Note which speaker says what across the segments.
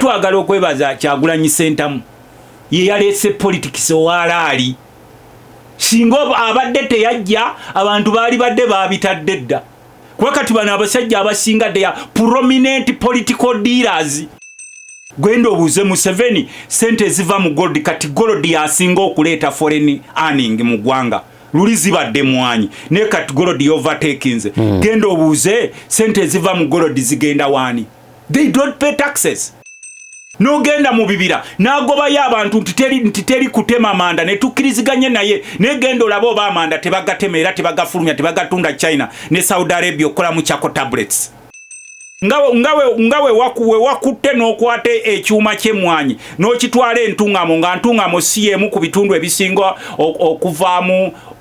Speaker 1: Twagala okwebaza Kyagulanyi Sentamu, ye yaleese politics owalaali. Singa abadde teyajja, abantu baali badde babitadde dda, kuba kati bano abasajja abasinga they are prominent political dealers. Gwenda obuuze Museveni sente eziva mu gold. Kati gold yasinga okuleeta foreign earning mu ggwanga. Luli zibadde mwanyi, naye kati gold overtakinze. Genda obuuze sente eziva mu gold zigenda waani? They don't pay taxes. N'ogenda mu bibira n'agobayo abantu nti teri kutema manda, ne tukkiriziganye naye. Naye genda olabe oba amanda tebagatema era tebagafulumya, tebagatunda China ne Saudi Arabia okukolamu charcoal tablets. Nga we wakutte n'okwata ekyuma ky'emmwanyi n'okitwala Entungamo, nga Ntungamo si y'emu ku bitundu ebisinga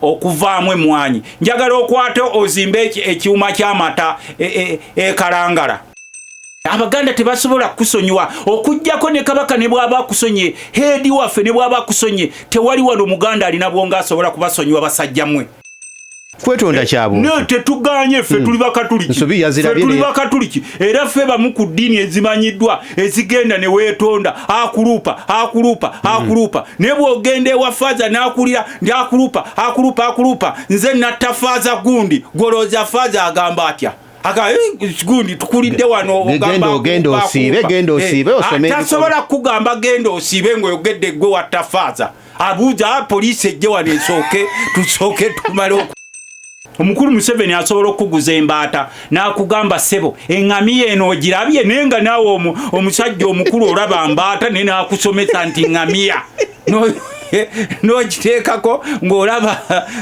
Speaker 1: okuvaamu emmwanyi. Njagala okwate ozimbe ekyuma ky'amata ekalangala. Abaganda tebasobola kukusonyiwa, okugjako ne Kabaka ne bw'aba akusonye, head waffe ne bw'aba akusonye. Tewali wano Muganda alina bwonga asobola kubasonyiwa, basajja mmwe.
Speaker 2: Kwetonda kyabwe.
Speaker 1: Ne tetuganye ffe, tuli Bakatuliki.
Speaker 2: Nsobi yazirabye.
Speaker 1: Ffe tuli Bakatuliki, era ffe bamu ku ddiini ezimanyiddwa ezigenda ne weetonda, akulupa, akulupa, akulupa. Naye bw'ogenda ewa faaza n'akulira ndi akulupa, akulupa, akulupa, nze natta faaza gundi, golooza faaza agamba atya? Aga, gundi tukulidde wano.
Speaker 2: Genda
Speaker 1: ogamba
Speaker 2: ogenda
Speaker 1: akupa,
Speaker 2: osiibe,
Speaker 1: akupa.
Speaker 2: genda osiibe, osome.
Speaker 1: Tasobola kugamba genda osiibe ng'oyogedde gwe watta faaza. Abuuza, poliisi ejje wano esooke, tusooke tumale omukulu Museveni asobola okukuguza embaata n'akugamba, "Ssebo, eŋŋamiya eno ogirabye?" Naye nga naawe omusajja omukulu olaba mbaata, naye n'akusomesa nti ŋŋamiya. N'ogiteekako ng'olaba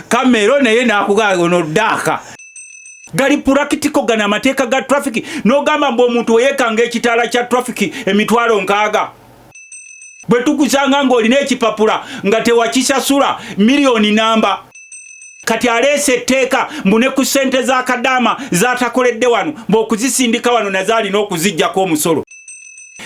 Speaker 1: camel, naye n'akugamba ono ddaaka. Gali practical gano amateeka ga traffic. N'ogamba mbu omuntu weyeekanga ekitaala kya traffic 60,000, bwe tukusanga ng'olina ekipapula nga tewakisasula, miliyoni namba. Kati aleese etteeka mbu ne ku ssente za kadaama z'atakoledde wano, mbu okuzisindika wano nazo alina okuziggyako omusolo.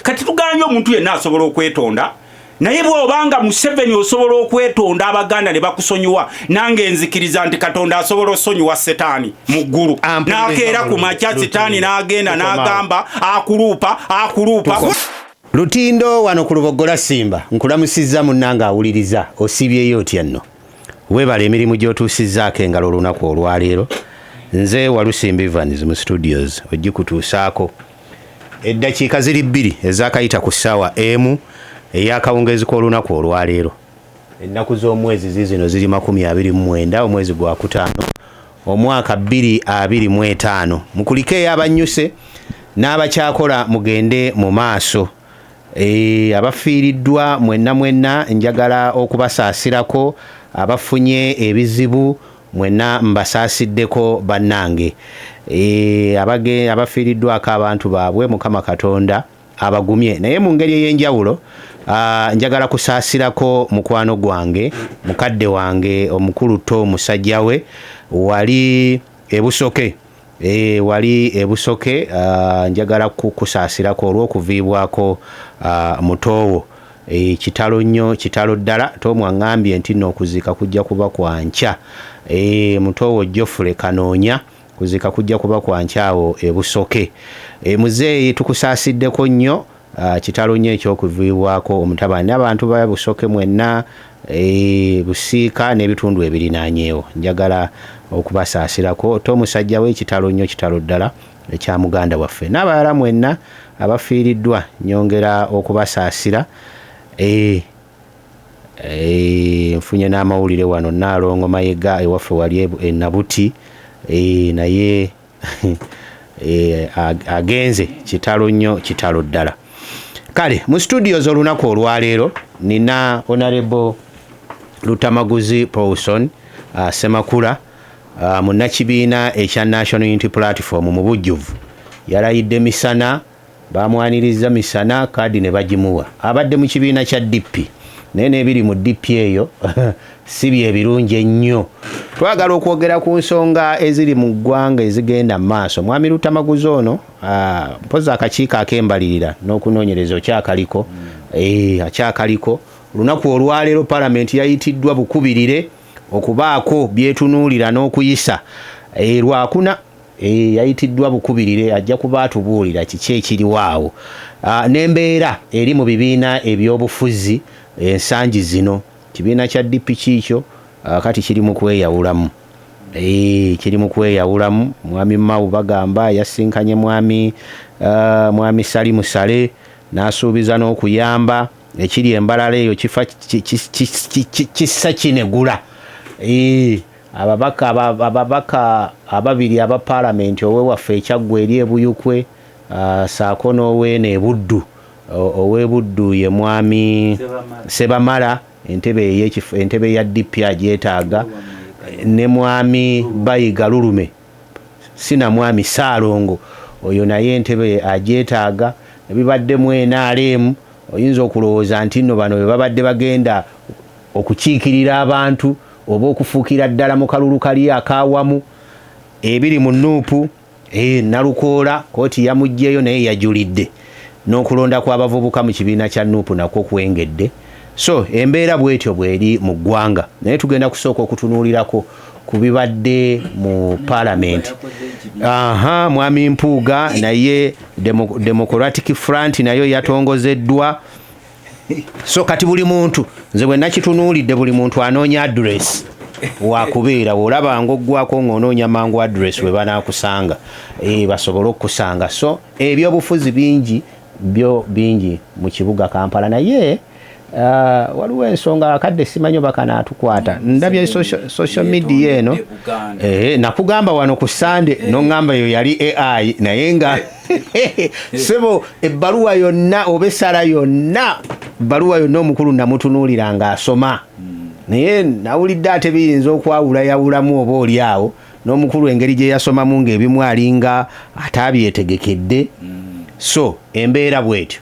Speaker 1: Kati tuganye omuntu yenna asobola okwetonda, naye bw'obanga Museveni osobola okwetonda Abaganda ne bakusonyiwa, nange nzikiriza nti Katonda asobola osonyiwa Setaani mu ggulu. N'akeera ku makya Setaani n'agenda n'agamba akuluupa, akuluupa.
Speaker 2: Lutindo wano ku Lubogola Simba, nkulamusizza munnange awuliriza. Osiibyeyo otya nno? Weebala emirimu gy'otuusizzaako engalo olunaku olwaleero. Nze Walusimba Evans mu studios ogikutuusaako. Eddakiika ziri 2 ezakayita ku ssaawa 1 ey'akawungeezi k'olunaku olwaleero. Ennaku z'omwezi zizino ziri 29, omwezi gwa kutaano, omwaka 2025. Mukulike ey'abanyuse n'abakyakola, mugende mu maaso. Abafiiriddwa mwenna mwenna njagala okubasaasirako, abafunye ebizibu mwenna mbasaasiddeko bannange. Abafiiriddwako abantu baabwe, Mukama Katonda abagumye. Naye mu ngeri ey'enjawulo, njagala kusaasirako mukwano gwange, mukadde wange omukulu to musajja we wali Ebusoke. Wali Ebusoke, njagala kukusaasirako olw'okuviibwako mutoowo. Kitalo nnyo, kitalo ddala. Tomu aŋŋambye nti nno okuziika kujja kuba kwa nkya. Mutoowo Jofule Kanoonya, kuziika kujja kuba kwa nkya awo Ebusoke. Muzeeyi, tukusaasiddeko nnyo. Kitalo nnyo ekyokuviibwako omutabani. N'abantu ba Busoke mwenna, Busiika n'ebitundu ebirinaanyeewo, njagala okubasaasirako. To musajja we, kitalo nnyo, kitalo ddala ekya muganda waffe. N'abalala mwenna abafiiriddwa nyongera okubasaasira. Nfunye n'amawulire wano, Naalongo Mayega ewaffe wali e Nabuti, naye agenze. Kitalo nnyo, kitalo ddala. Kale mu studios olunaku olwaleero nina Honorable Lutamaguzi Paulson Semakula, munnakibiina ekya National Unity Platform mu bujjuvu. Yalayidde misana, bamwaniriza misana, kaadi ne bagimuwa. Abadde mu kibiina kya DP, naye n'ebiri mu DP eyo si byebirungi ennyo. Twagala okwogera ku nsonga eziri mu ggwanga ezigenda mu maaso. Mwami Lutamaguzi ono, mpozi akakiiko ak'embalirira n'okunoonyereza okyakaliko? Akyakaliko. Olunaku olwaleero palamenti yayitiddwa bukubirire okubaako byetunuulira n'okuyisa. Lwakuna. Yayitiddwa bukubirire, ajja kuba atubuulira kiki ekiriwo awo n'embeera eri mu bibiina ebyobufuzi ensangi zino. Kibiina kya DP kiikyo kati kiri mu kweyawulamu, kiri mu kweyawulamu. Mwami Mao bagamba yasinkanye mwami Salimu Saleh n'asuubiza n'okuyamba. Ekiri embalala eyo kifa kissa kinegula. Ababaka ababiri aba paalamenti, owewaffe ekyaggwa eri ebuyukwe, saako n'oweeno ebuddu, ow'ebuddu ye mwami Sebamala, entebe ya DP agyetaaga, ne mwami Bayiga Lulume, sina mwami Saalongo, oyo naye entebe agyetaaga. Ebibaddemu NRM, oyinza okulowooza nti nno bano be babadde bagenda okukiikirira abantu oba okufuukira ddala mu kalulu kali akawamu. Ebiri mu NUP, Nalukoola kooti yamuggyeyo naye yajulidde, n'okulonda kw'abavubuka mu kibiina kya NUP nakwo kwengedde. So embeera bwetyo bweri mu ggwanga, naye tugenda kusooka okutunuulirako ku bibadde mu paalamenti. Aha, mwami Mpuuga naye Democratic Front nayo yatongozeddwa. So kati buli muntu, nze bwe nakitunuulidde, buli muntu anoonya address wakubeera. Olaba ngaoggwako ng'onoonya mangu address we banaakusanga, basobole okukusanga. So ebyobufuzi bingi, byo bingi mu kibuga Kampala, naye waliwo ensonga akadde simanyi oba kanaatukwata. Ndabye social media eno. Nakugamba wano ku Sande noŋŋamba eyo yali AI, naye nga sebo ebbaluwa yonna oba essala yonna, bbaluwa yonna omukulu namutunuulira ng'asoma, naye nawulidde ate biyinza okwawulayawulamu oba oli awo n'omukulu engeri gye yasomamu ng'ebimu alinga ataabyetegekedde. So embeera bwetyo.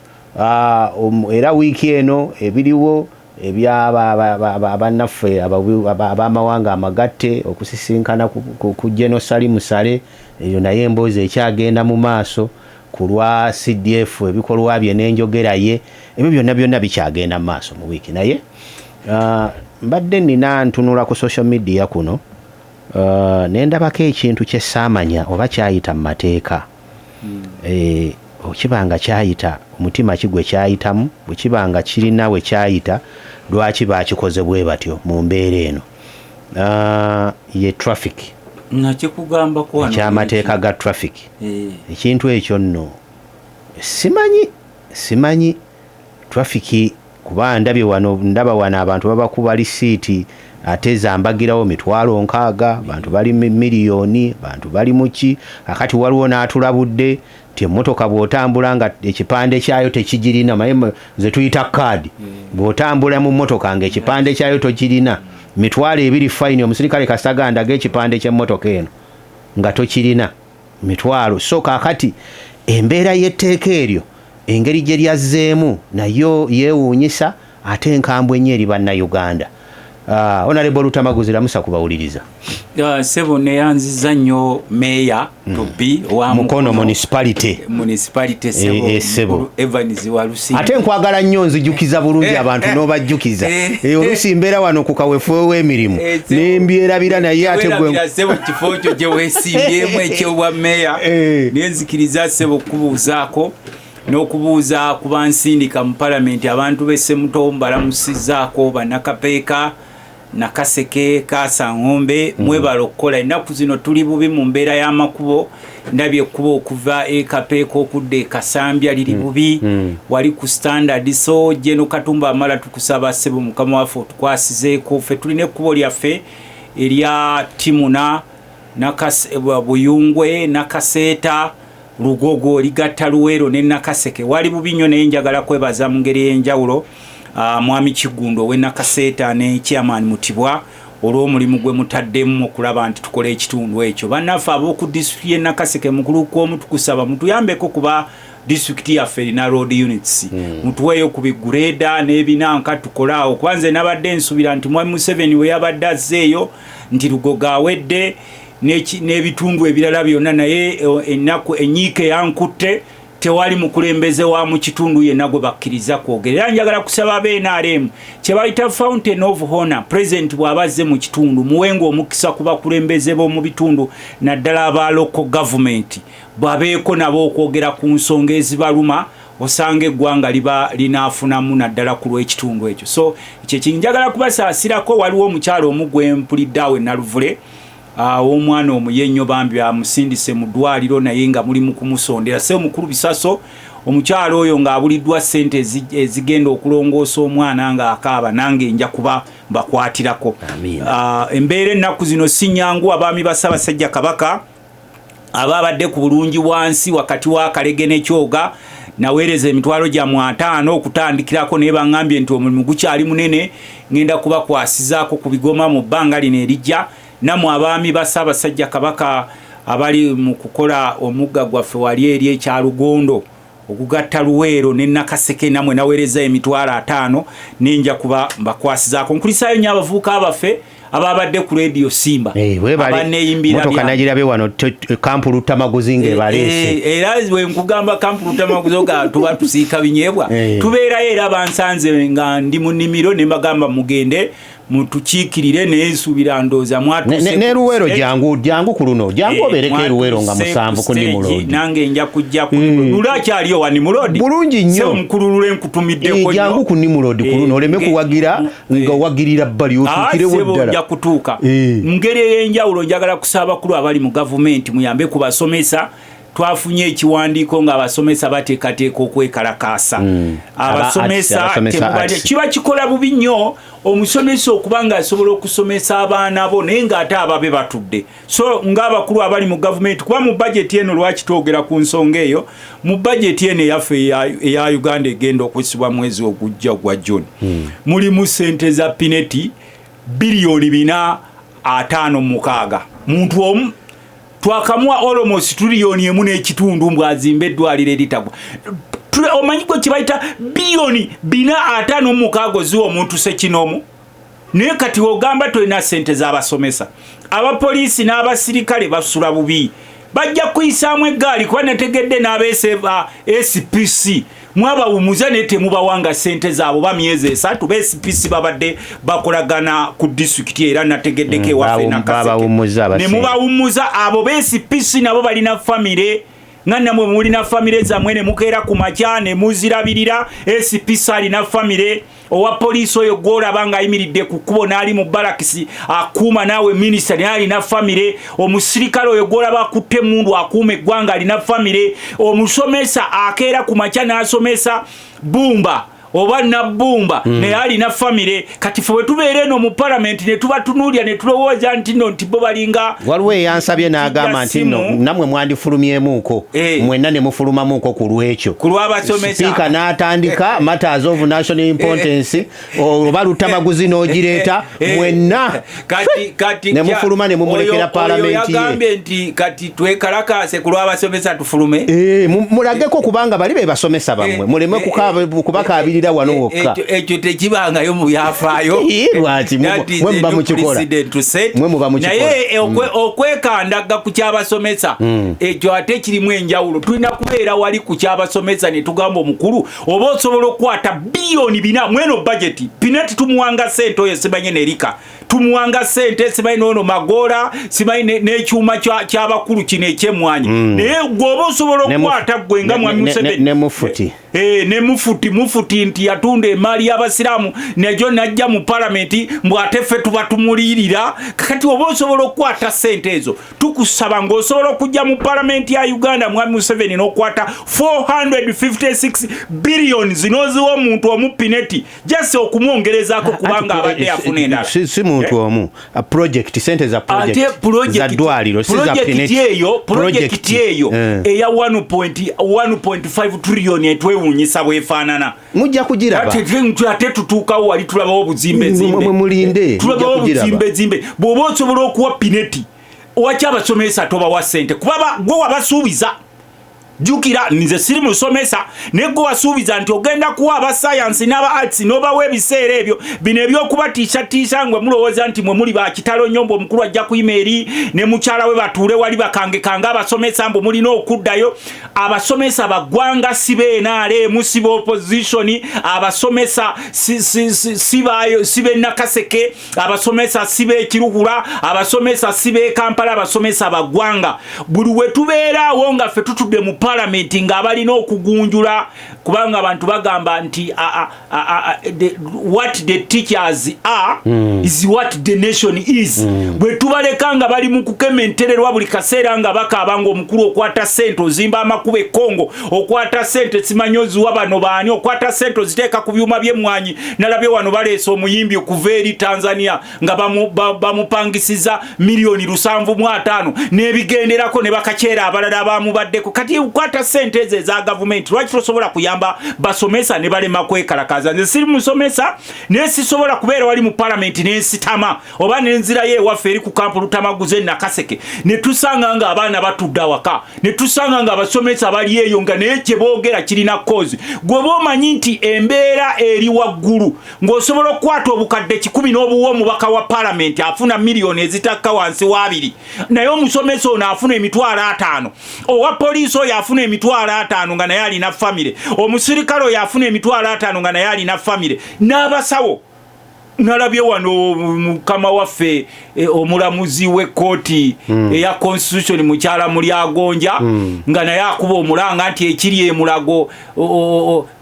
Speaker 2: Era wiiki eno ebiriwo ebyabannaffe ab'amawanga amagatte okusisinkana ku General Salim Saleh, eyo naye emboozi ekyagenda mu maaso ku lwa CDF, ebikolwa bye n'enjogera ye, ebyo byonna byonna bikyagenda mu maaso mu wiiki. Naye mbadde nina ntunula ku social media kuno, ne ndabako ekintu kye saamanya oba kyayita mu mateeka. Okiba nga kyayita, omutima ki gwe kyayitamu? Bwe kiba nga kirina we kyayita, lwaki bakikoze bwe batyo mu mbeera eno? Ye traffic.
Speaker 1: Nakikugambako wano.
Speaker 2: Ekyamateeka ga traffic. Ekintu ekyo nno simanyi traffic, kuba ndabye wano, ndaba wano abantu babakuba lisiiti ate zambagirawo 60,000, bantu bali miliyoni, bantu bali muki. Akati waliwo n'atulabudde nti emmotoka bw'otambula nga ekipande kyayo tekigirina, maye ze tuyita kaadi, bw'otambula mu mmotoka nga ekipande kyayo tokirina, 20,000 fine. Omusirikale kasita ekipande ky'emmotoka eno nga tokirina, mitwalo. So kaakati embeera y'etteeka eryo engeri gye lyazzeemu nayo yeewuunyisa, ate enkambwe ennyo eri Bannayuganda. Honorable Lutamaguzi, lamusa kubawuliriza.
Speaker 1: Sebo, neyanziza nnyo meeya tobi owa
Speaker 2: Mukono Municipality.
Speaker 1: Municipality, sebo.
Speaker 2: Sebo.
Speaker 1: Mukulu Evans Walusimbi.
Speaker 2: Ate nkwagala nnyo, nzijukiza bulungi abantu n'obajjukiza. Oluusi mbeera wano ku kaweefube w'emirimu
Speaker 1: Sebo.
Speaker 2: nembyerabira, naye ate gwe
Speaker 1: Werabira, sebo, kifo kyo gye weesimbyemu ekyobwa meeya. Nenzikiriza, sebo, okubuuzaako n'okubuuza ku bansindika mu palamenti. Abantu b'e Semuto mbalamusizaako, bannakapeeka, Nakaseke, Kasaŋŋombe, mwebala okukola. Ennaku zino tuli bubi mu mbeera y'amakubo. Ndabye ekkubo okuva e Kapeeka okudda e Kasambya liri bubi, wali ku Standard. So General Katumba Amala, tukusaba, ssebo, mukama waffe otukwasizeeko. Ffe tulina ekkubo lyaffe erya Timuna, Buyungwe, Nakaseeta, Lugogo, ligatta Luweero ne Nakaseke, wali bubi nnyo. Naye njagala kwebaza mu ngeri ey'enjawulo mwami Kiggundu ow'e Nakaseeta ne chairman Mutibwa olw'omulimu gwe mutaddemu okulaba nti tukola ekitundu ekyo. Bannaffe ab'oku disitulikiti y'e Nakaseke, mukulu kw'omu, tukusaba mutuyambeko kuba disitulikiti yaffe erina road units, mutuweeyo ku bigureda n'ebinanka tukole awo, kuba nze nabadde nsuubira nti mwami Museveni we yabadde azzeeyo nti Lugogo awedde n'ebitundu ebirala byonna, naye ennaku enyiike yankutte. Tewali mukulembeze wa mu kitundu yenna gwe bakkiriza kwogera. Era njagala kusaba aba NRM kye bayita fountain of honor, President bw'aba azze mu kitundu, muwenga omukisa ku bakulembeze b'omu bitundu, naddala aba local government, babeeko nabo okwogera ku nsonga ezibaluma, osanga eggwanga liba linaafunamu, naddala ku lw'ekitundu ekyo. So ekyo kinjagala kubasaasirako. Waliwo omukyalo omu gwe mpulidde awo e Naluvule, ow'omwana omuye ennyo, bambi amusindise mu ddwaliro, naye nga muli mu kumusondera. Se omukulu Bisaso, omukyalo oyo ng'abuliddwa ssente ezigenda okulongoosa omwana ng'akaaba, nange nja kuba mbakwatirako. Embeera ennaku zino si nnyangu. Abaami ba Ssaabasajja Kabaka ababadde ku bulungi wansi wakati wa Kalege ne Kyoga, naweereza emitwalo gyammwe 50 okutandikirako, naye baŋŋambye nti omulimu gukyali munene, ŋŋenda kubakwasizaako ku bigoma mu bbanga lino erijja. Nammwe abaami ba Ssaabasajja Kabaka abali mu kukola omugga gwaffe wali eri ekyalugondo ogugatta Luweero ne Nakaseke, namwe naweereza emitwalo 50, nenja kuba mbakwasizaako. Nkulisaayo nnyo abavubuka baffe ababadde ku Radio Simba.
Speaker 2: Abaneyimbira. Nagirabe wano kampulu tamaguzi ng'ebaleese.
Speaker 1: Era we nkugamba kampulu tamaguzi oga tuba tusiika binyeebwa, tubeerayo, era bansanze nga ndi mu nnimiro ne mbagamba mugende mutukiikirire, naye nsuubira ndooza mwatuuse.
Speaker 2: Ne Luweero, jangu, jangu ku luno, jangu obeereko eruweero nga 7 ku Nimulodi.
Speaker 1: Nange nja kujja ku Lule akyaliyo wa Nimulodi.
Speaker 2: Bulungi nnyo.
Speaker 1: Omukulu Lule nkutumiddeko.
Speaker 2: Jangu ku Nimulodi ku luno, oleme kuwagira nga owagirira bbali, otuukirewo ddala.
Speaker 1: Nja kutuuka. Mu ngeri ey'enjawulo, njagala kusaba abakulu abali mu gavumenti muyambe ku basomesa. Twafunye ekiwandiiko ng'abasomesa bateekateeka okwekalakaasa. Abasomesa kiba kikola bubi nnyo omusomesa okuba nga asobola okusomesa abaana bo, naye ng'ate ababe batudde. So ng'abakulu abali mu gavumenti, kuba mu bajeti eno, lwaki twogera ku nsonga eyo, mu bajeti eno eyaffe eya Uganda egenda okusibwa mwezi ogujja gwa June, mulimu sente za Pineti biliyoni 456. Muntu omu twakamuwa almost triliyoni 1.5 mbwazimba eddwaliro eritagwa. Omanyi gwe kibayita biliyoni 456 oziwa omuntu sekinoomu? Naye kati ogamba tolina sente z'abasomesa. Abapoliisi n'abasirikale basula bubi, bajja kuyisaamu eggaali, kuba netegedde n'abeesa SPC mwabawumuza, naye temubawanga sente zaabwe ba myezi 3. Ba SPC babadde bakolagana ku disitulikiti, era nategeddeko ewaffe
Speaker 2: Nakaseke
Speaker 1: ne mubawumuza. Abo ba SPC nabo balina famire nga namwe mulina famire zammwe, ne mukeera ku makya ne muzirabirira. SPC alina famire. Owa poliisi oyo gwolaba ng'ayimiridde ku kkubo n'ali mu balakisi akuuma, naawe minisita, naye alina famire. Omusirikale oyo gwolaba akutte emundu akuuma eggwanga alina famire. Omusomesa akeera ku makya n'asomesa Bumba oba Nabbumba, naye alina famire. Kati fe bwe tubeera eno mu palamenti ne tubatunuulya ne tulowooza nti no nti bo balinga
Speaker 2: Waliwo eyansabye n'agamba nti nno nammwe mwandifulumyemuuko, mwenna ne mufulumamuuko ku lwekyo.
Speaker 1: Ku lw'abasomesa.
Speaker 2: Sipiika n'atandika matters of national importance, oba lutamaguzi n'ogireeta, mwenna
Speaker 1: kati
Speaker 2: ne mufuluma ne mumulekera palamenti ye.
Speaker 1: Yagambye nti kati twekalakaase ku lw'abasomesa tufulume.
Speaker 2: Mulageko, kubanga bali be basomesa bammwe, muleme kubakaabirira wano wokka.
Speaker 1: Ekyo tekibangayo mu byafaayo.
Speaker 2: Lwaki? Mwe muba mukikola. Mwe muba mukikola.
Speaker 1: Naye okwekandaga ku kyabasomesa, ekyo ate kirimu enjawulo. Tulina kubeera wali ku kyabasomesa ne tugamba omukulu oba osobola okukwata biliyoni 4 mweno bajeti. Pineti tumuwanga sente, oyo simanye nerika tumuwanga sente, simanyi noono Magoola, simanyi n'ekyuma ky'abakulu kino ekyemwanyi, naye gweoba osobola okukwata gwe nga mwami Museveni
Speaker 2: ne mufuti.
Speaker 1: Ne mufuti nti yatunda emaali y'abasiraamu, nejo najja mu palamenti mbw ate ffe tuba tumuliirira. Kati oba osobola okukwata sente ezo, tukusaba ng'osobola okujja mu palamenti ya Uganda, mwami Museveni, n'okwata 456 billions n'oziwa omuntu omu Pineti, just okumwongerezaako kubanga abadde afuna endala.
Speaker 2: Si muntu omu, project, sente za project za ddwaliro, si za Pineti.
Speaker 1: Eyo project eyo eya 1.5 trillion etwewuunyisa bwefaanana.
Speaker 2: Mujja kugiraba.
Speaker 1: Ate tutuukawo wali tulabawo obuzimbezimbe.
Speaker 2: Mulinde.
Speaker 1: Tulabawo obuzimbezimbe. Bw'oba osobola okuwa Pineti, waki abasomesa tobawa sente? Kuba gwe wabasuubiza. Jjukira, nze siri musomesa, naye gwe wasuubiza nti ogenda kuwa aba sayansi n'aba arts n'obawa ebiseera ebyo. Bino ebyokubatiisatiisa ngwe mulowooza nti mwe muli bakitalo nnyo, mbu omukulu ajja kuyima eri ne mukyala we batuule wali bakangekanga abasomesa mbu mulina okuddayo. Abasomesa baggwanga, si b'NRM, si b'opposition. Abasomesa si b'e Nakaseke, abasomesa si b'Ekiruhura, abasomesa si b'e Kampala, abasomesa baggwanga. Buli we tubeeraawo nga ffe tutudde mu palamenti ng'abalina okugunjula, kubanga abantu bagamba nti what the teachers are is what the nation is. Bwe tubaleka nga bali mu kukementererwa buli kaseera nga bakaaba nga omukulu okwata ssente ozimba amakubo e Congo, okwata ssente simanyi oziwa bano baani, okwata ssente oziteeka ku byuma by'emmwanyi. Nalabye wano baleese omuyimbi okuva eri Tanzania nga bamupangisiza 75 miliyoni n'ebigenderako ne bakaceera abalala abamubaddeko. Kati okwata ssente ezo eza gavumenti, lwaki tosobola kuyamba basomesa ne balema kwekalakaza? Nze siri musomesa, naye sisobola kubeera wali mu palamenti nensitama oba nenzirayo ewaffe eri ku kampu Lutamaguze Nakaseke ne tusanga nga abaana batudde awaka, ne tusanga nga abasomesa bali eyo nga naye kyeboogera kirina kozi. Gwe oba omanyi nti embeera eri waggulu ng'osobola okukwata obukadde 100 n'obuwa omubaka wa palamenti afuna miliyoni ezitakka wansi wa 2, naye omusomesa ono afuna 50,000, owa poliisi oyo afuna 50,000 nga naye alina famire, omusirikale oyo afuna 50,000 nga naye alina famire, n'abasawo. Nalabye wano mukama waffe omulamuzi w'ekkooti eya constitution, mukyala Mulyagonja, nga naye akuba omulanga nti ekiri emulago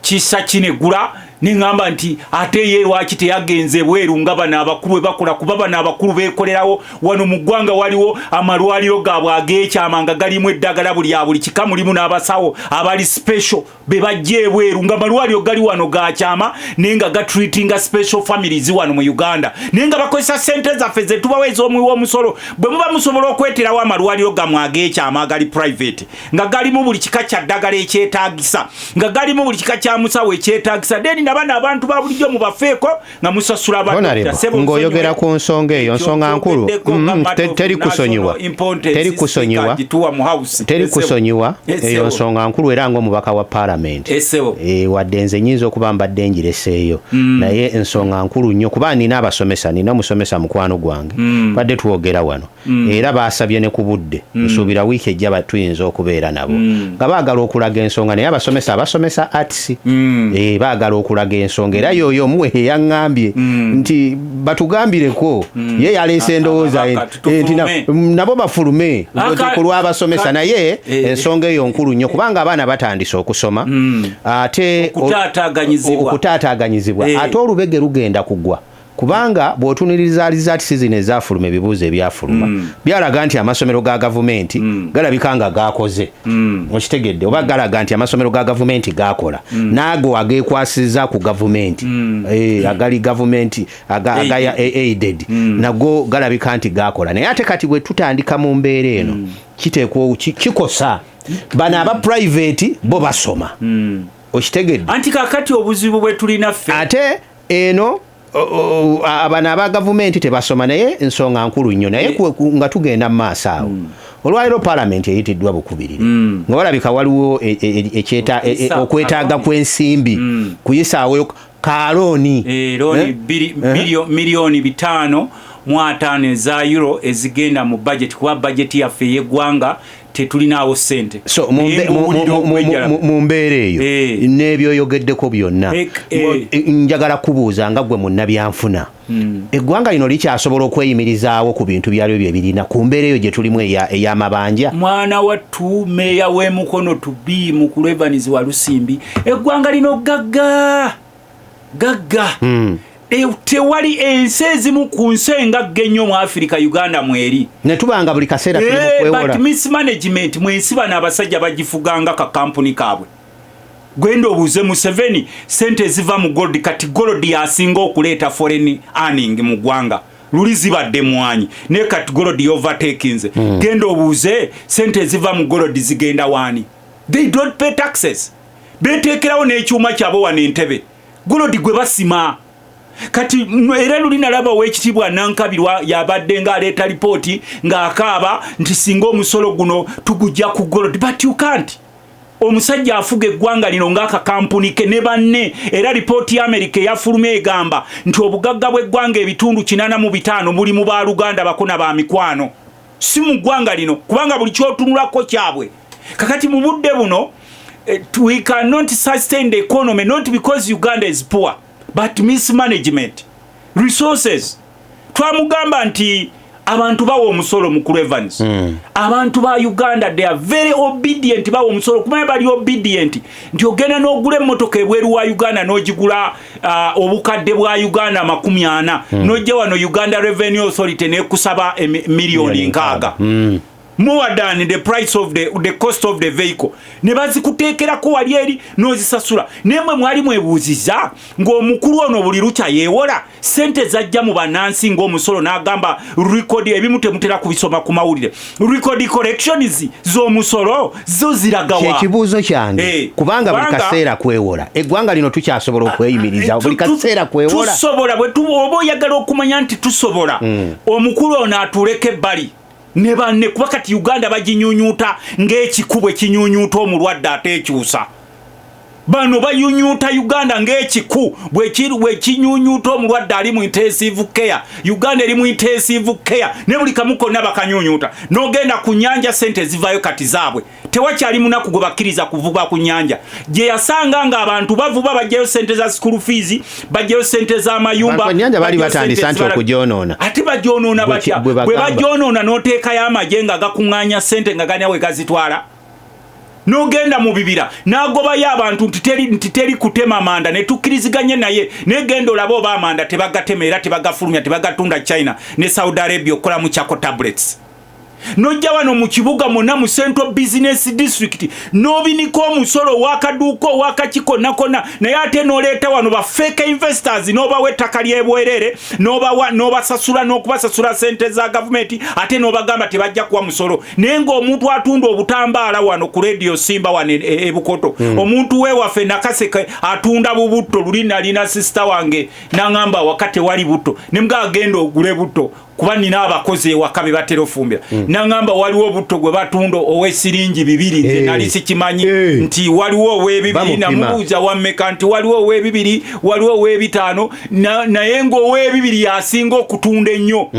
Speaker 1: kisa kinegula. Neŋŋamba nti ate ye lwaki teyagenze bweru nga bano abakulu bwe bakola? Kuba bano abakulu beekolerawo wano mu ggwanga. Waliwo amalwaliro gaabwe ag'ekyama nga galimu eddagala buli ya buli kika, mulimu n'abasawo abali special be bajja ebweru, nga malwaliro gali wano ga kyama naye nga gatreatinga special families wano mu Uganda, naye nga bakozesa sente zaffe zetubawo ez'omuwi w'omusolo. Bwe muba musobola okweterawo amalwaliro gammwe ag'ekyama agali private nga galimu buli kika kya ddagala ekyetaagisa, nga galimu buli kika kya musawo ekyetaagisa, then nabano abantu ba bulijjo mubafeeko nga musasula.
Speaker 2: Ng'oyogera ku nsonga eyo, nsonga nkulu, teri kusonyiwa, teri kusonyiwa, teri kusonyiwa. Eyo nsonga nkulu era ng'omubaka wa paalamenti, wadde nze nyinza okuba mbadde ngireseeyo, naye ensonga nkulu nnyo kuba nina abasomesa, nina omusomesa mukwano gwange, badde twogera wano, era basabye ne ku budde. Nsuubira wiiki ejja tuyinza okubeera nabo nga baagala okulaga ensonga, naye abasomesa abasomesa arts baagala okulaga ensonga. Era yoyo omuwe eyaŋŋambye nti batugambireko, ye yaleese endowooza nti nabo bafulume ku lw'abasomesa, naye ensonga eyo nkulu nnyo kubanga abaana batandise okusoma ate okutaataaganyizibwa, ate olubege lugenda kugwa, kubanga bw'otunuliriza results zino ezafuluma, ebibuuzo ebyafuluma byalaga nti amasomero ga gavumenti galabika nga gakoze, okitegedde? Oba galaga nti amasomero ga gavumenti gakola, n'ago agekwasiza ku gavumenti, agali gavumenti agaya aided, nago galabika nti gakola. Naye ate kati bwe tutandika mu mbeera eno, kiteekwa kikosa bano aba private, bo basoma, okitegedde?
Speaker 1: Anti kakati obuzibu bwe tulina ffe
Speaker 2: ate eno bano aba gavumenti tebasoma, naye ensonga nkulu nnyo. Naye nga tugenda mu maaso awo, olwaliro paalamenti eyitiddwa bukubirire, nga walabika waliwo okwetaaga kw'ensimbi kuyisaawo ka loan.
Speaker 1: Loan 550 miliyoni eza euro ezigenda mu budget, kuba budget yaffe ey'eggwanga tetulinaawo ssente.
Speaker 2: So mu mbeera eyo n'ebyoyogeddeko byonna, njagala kubuuza nga gwe munnabyanfuna, eggwanga lino likyasobola okweyimirizaawo ku bintu byalyo bye birina ku mbeera eyo gye tulimu ey'amabanja?
Speaker 1: Mwana wattu, meeya w'emukono tubi mukulu Evans Walusimbi, eggwanga lino gagga gagga. Tewali ensi ezimu ku nsi engagga ennyo mu Afirika, Uganda mweri.
Speaker 2: Ne tubanga buli kaseera tuli mu kwewola.
Speaker 1: But mismanagement mwensi, bano abasajja bagifuganga ka kampuni kaabwe. Gwenda obuuze Museveni sente eziva mu gold. Kati gold yasinga okuleeta foreign earning mu ggwanga, luli zibadde mwanyi, naye kati gold overtakinze. Genda obuuze sente eziva mu gold zigenda waani? They don't pay taxes. Beteekerawo n'ekyuma kyabwe wano Entebe, gold gwe basima. Kati era luli nalaba owekitiibwa Nankabirwa yabadde nga aleeta lipooti ng'akaaba nti singa omusolo guno tugujja ku gold, but you can't. Omusajja afuga eggwanga lino ng'akakampuni ke ne banne. Era lipooti ya Amerika eyafuluma egamba nti obugagga bw'eggwanga 85% buli mu baluganda, bakona, ba mikwano, si mu ggwanga lino, kubanga buli kyotunulako kyabwe. Kakati mu budde buno, we cannot sustain the economy, not because Uganda is poor, but mismanagement resources. Twamugamba nti abantu bawa omusolo, mukulu Evans. Abantu ba Uganda, they are very obedient, bawa omusolo. Kumanya bali obedient nti ogenda n'ogula emmotoka ebweru wa Uganda, n'ogigula obukadde bwa Uganda 40, n'ojja wano, Uganda Revenue Authority nekusaba miliyoni 60, more than the price of the cost of the vehicle, ne bazikuteekerako wali eri n'ozisasula. Naye mwe mwali mwebuuziza ng'omukulu ono buli lukya yeewola sente zajja mu bannansi ng'omusolo, n'agamba record ebimu temutera kubisoma ku mawulire. Record collections z'omusolo zo ziragawa?
Speaker 2: Kyekibuuzo kyange. Kubanga buli kaseera kwewola. Eggwanga lino tukyasobola okweyimiriza? Buli kaseera kwewola.
Speaker 1: Tusobola. Oba oyagala okumanya nti tusobola, omukulu ono atuuleko ebbali ne banne, kuba kati Uganda baginyunyuuta ng'ekiku bwe kinyunyuuta omulwadde ate ekyusa. Bano bayunyuuta Uganda ng'ekiku bwe kinyunyuuta omulwadde ali mu intensive care. Uganda eri mu intensive care, ne buli kamu konna bakanyunyuuta. N'ogenda ku nyanja, sente zivayo kati zaabwe. Tewakyali munaku gwe bakkiriza kuvuba ku nyanja gye yasanga ng'abantu bavuba, bajjayo sente za school fees, bajjayo sente z'amayumba.
Speaker 2: Abantu ennyanja baali
Speaker 1: bajjayo
Speaker 2: batandise
Speaker 1: sente
Speaker 2: anti okugyonoona.
Speaker 1: Ate bagyonoona batya?
Speaker 2: Bwe
Speaker 1: Bwe
Speaker 2: bagamba.
Speaker 1: bagyonoona, n'oteekayo amagye nga gakuŋŋaanya sente nga ganya we gazitwala. N'ogenda mu bibira n'agobayo abantu nti teri kutema manda, ne tukkiriziganye naye. Negenda olabe oba amanda tebagatema era tebagafulumya, tebagatunda China ne Saudi Arabia okukolamu charcoal tablets. Nojja wano mu kibuga mwonna, mu Central Business District, n'obinika omusolo owakaduuka, owakaki, konna konna. Naye ate n'oleeta wano ba fake investors, n'obawa ettaka ly'ebwerere, n'obawa, n'obasasula n'okubasasula sente za gavumenti, ate n'obagamba tebajja kuwa musolo. Naye ng'omuntu atunda obutambaala wano ku Radio Simba wano e Bukoto, omuntu weewaffe Nakaseke atunda bubutto. Luli nalina sister wange n'aŋŋamba waka tewali butto, ne mga agenda ogule butto kuba nina abakozi ewaka be batera ofumbira. Naŋŋamba waliwo obutto gwe batunda ow'esiringi 2. Nze nali sikimanyi nti waliwo ow'ebibiri.
Speaker 2: Bamupima.
Speaker 1: Namubuuza wammeka, nti waliwo ow'ebibiri, waliwo ow'ebitaano, naye ng'ow'ebibiri yasinga okutunda ennyo.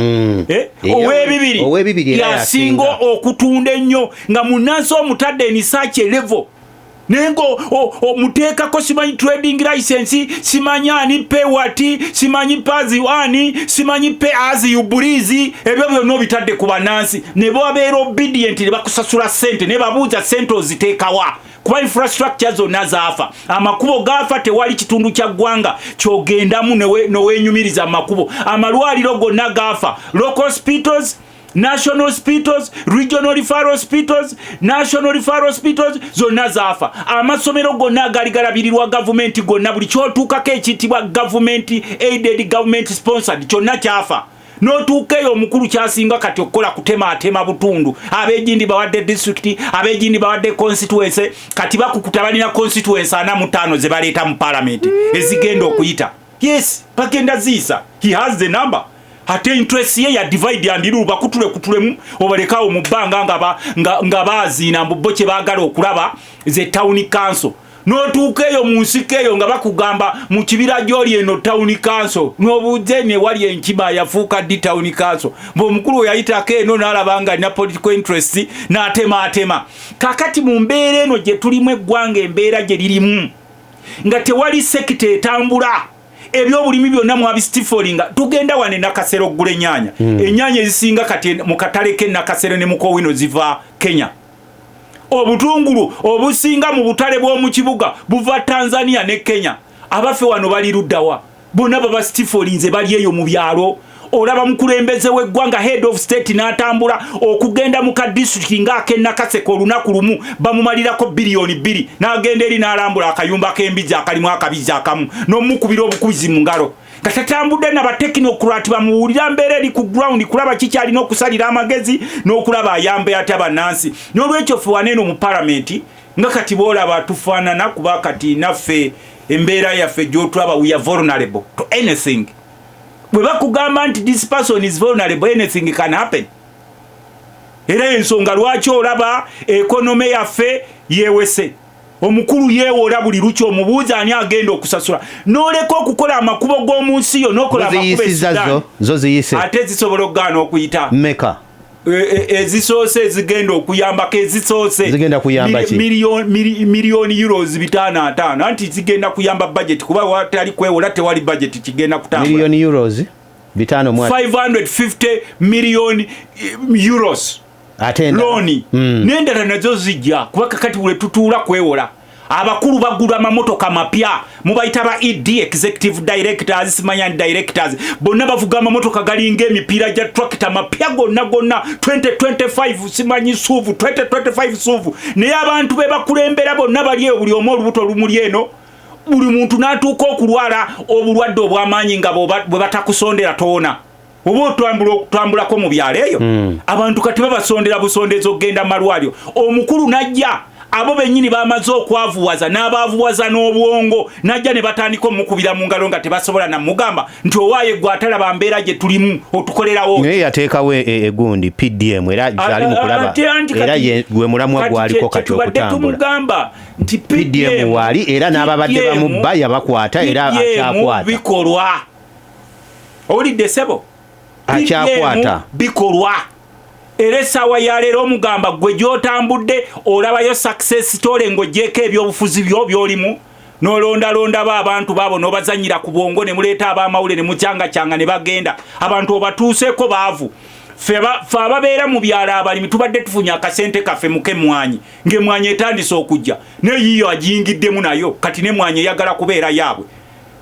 Speaker 1: Eh? Ow'ebibiri
Speaker 2: Ow'ebibiri era
Speaker 1: yasinga
Speaker 2: yasinga.
Speaker 1: okutunda ennyo, nga munnansi omutadde in such a level, naye nga omuteekako simanyi trading license, simanyi ani pay what, simanyi pazi ani, simanyi pay as you breathe. Ebyo byonna obitadde ku bannansi ne babeera obedient, ne bakusasula sente. Ne babuuza sente oziteekawa? Kuba infrastructure zonna zaafa, amakubo gaafa, tewali kitundu kya ggwanga kyogendamu newenyumiriza mu makubo. Amalwaliro gonna gaafa, local hospitals, national hospitals, regional referral hospitals, national referral hospitals zonna zaafa. Amasomero gonna agali galabirirwa gavumenti gonna, buli kyotuukako ekiyitibwa government aided, government sponsored, kyonna kyafa. N'otuuka eyo, omukulu kyasinga kati okukola kutemaatema butundu. Ab'egindi bawadde district, ab'egindi bawadde constituency. Kati bakukuta, balina constituency 45 ze baleeta mu palamenti ezigenda okuyita. Yes, bagenda ziisa. He has the number. Ate interest ye ya divide and rule, bakutule kutulemu obalekawo mu bbanga nga baziina mbu bo kye baagala okulaba ze town council. N'otuuka eyo mu nsiko eyo nga bakugamba mu kibira gy'oli eno town council, n'obuuze newali enkima yafuuka ddi town council? Bw'omukulu we yayitako eno n'alaba nga alina political interest n'atemaatema. Kakati mu mbeera eno gye tulimu, eggwanga embeera gye lirimu nga tewali sector etambula, ebyobulimi byonna mwabistiflinga. Tugenda wane Nakasero okugula enyaanya. Enyaanya ezisinga kati mu katale ke Nakasero ne Mukowino ziva Kenya. Obutungulu obusinga mu butale bw'omu kibuga buva Tanzania ne Kenya. Abaffe wano bali luddawa? Bonna babastiflinze, bali eyo mu byalo. Olaba mukulembeze w'eggwanga, head of state, n'atambula okugenda mu ka disitulikiti ng'ak'e Nakaseke olunaku lumu bamumalirako biliyoni 2, n'agenda eri n'alambula akayumba k'embizzi akalimu akabizzi akamu, n'omukubira obukubizi mu ngalo, nga tatambudde naba technocrat bamuwulira mbeera eri ku ground, kulaba kikyalina okusalira amagezi n'okulaba ayambe atya bannansi. N'olwekyo ffe waneeno mu palamenti nga kati boolaba tufaanana, kuba kati naffe embeera yaffe gyotulaba, we are vulnerable to anything. Bwe bakugamba nti this person is vulnerable, anything can happen. Era ensonga lwaki olaba economy yaffe yewese. Omukulu yeewola buli lukya, omubuuza ani agenda okusasula, n'oleka okukola amakubo g'omu nsi yo n'okola amakubo e
Speaker 2: Ziyisiza
Speaker 1: Sudan.
Speaker 2: zo zo ziyise.
Speaker 1: Ate zisobola okugaana okuyita.
Speaker 2: Mmeka?
Speaker 1: Ezisoose ezigenda okuyambako, ezisoose
Speaker 2: Zigenda kuyamba ki?
Speaker 1: Miliyoni euros 550, anti zigenda kuyamba budget, kuba watali kwewola tewali budget kigenda kutambula.
Speaker 2: Miliyoni euros 5 mu
Speaker 1: 550 million euros.
Speaker 2: Ate endala?
Speaker 1: Loan n'endala nazo zijja, kuba kakati bwe tutuula kwewola, abakulu bagula amamotoka mapya, mubayita ba ED, executive directors, simanya directors, bonna bavuga amamotoka galinga emipiira gya tractor, mapya gonna gonna, 2025 simanyi SUV, 2025 SUV, naye abantu be bakulembera bonna bali eyo, buli omu olubuto lumuli eno, buli muntu n'atuuka okulwala obulwadde obw'amaanyi nga bwe batakusondera toona, oba otambula otambulako mu byalo eyo. Abantu kati babasondera busondezi okugenda mu malwaliro. Omukulu najja, abo bennyini bamaze okwavuwaza n'abaavuwaza n'obwongo, najja ne batandika omukubira mu ngalo nga tebasobola namugamba nti owaaye gwe atalaba mbeera gye tulimu otukolerawo.
Speaker 2: Naye yateekawo egundi PDM, era gyali mu kulaba.
Speaker 1: Ate anti
Speaker 2: era gwe mulamwa
Speaker 1: kati
Speaker 2: gwaliko kati
Speaker 1: kyetubadde
Speaker 2: okutambula.
Speaker 1: Tumugamba nti
Speaker 2: PDM waali, era n'ababadde
Speaker 1: PDM
Speaker 2: bamubba yabakwata, era
Speaker 1: PDM
Speaker 2: akyakwata.
Speaker 1: Bikolwa, owulidde sebo?
Speaker 2: Akyakwata.
Speaker 1: PDM bikolwa, era essaawa ya leero omugamba gwe gy'otambudde olabayo success story ng'ogyeko ebyobufuzi byo by'olimu n'olondalondaba abantu baabo n'obazanyira ku bwongo ne muleeta ab'amawulire ne mucyangacyanga ne bagenda, abantu obatuuseeko baavu. Ffe ababeera mu byalo abalimi tubadde tufunye akasente kaffe muk'emmwanyi, ng'emmwanyi etandise okujja, naye yiyo agiyingiddemu nayo kati n'emmwanyi eyagala kubeera yaabwe,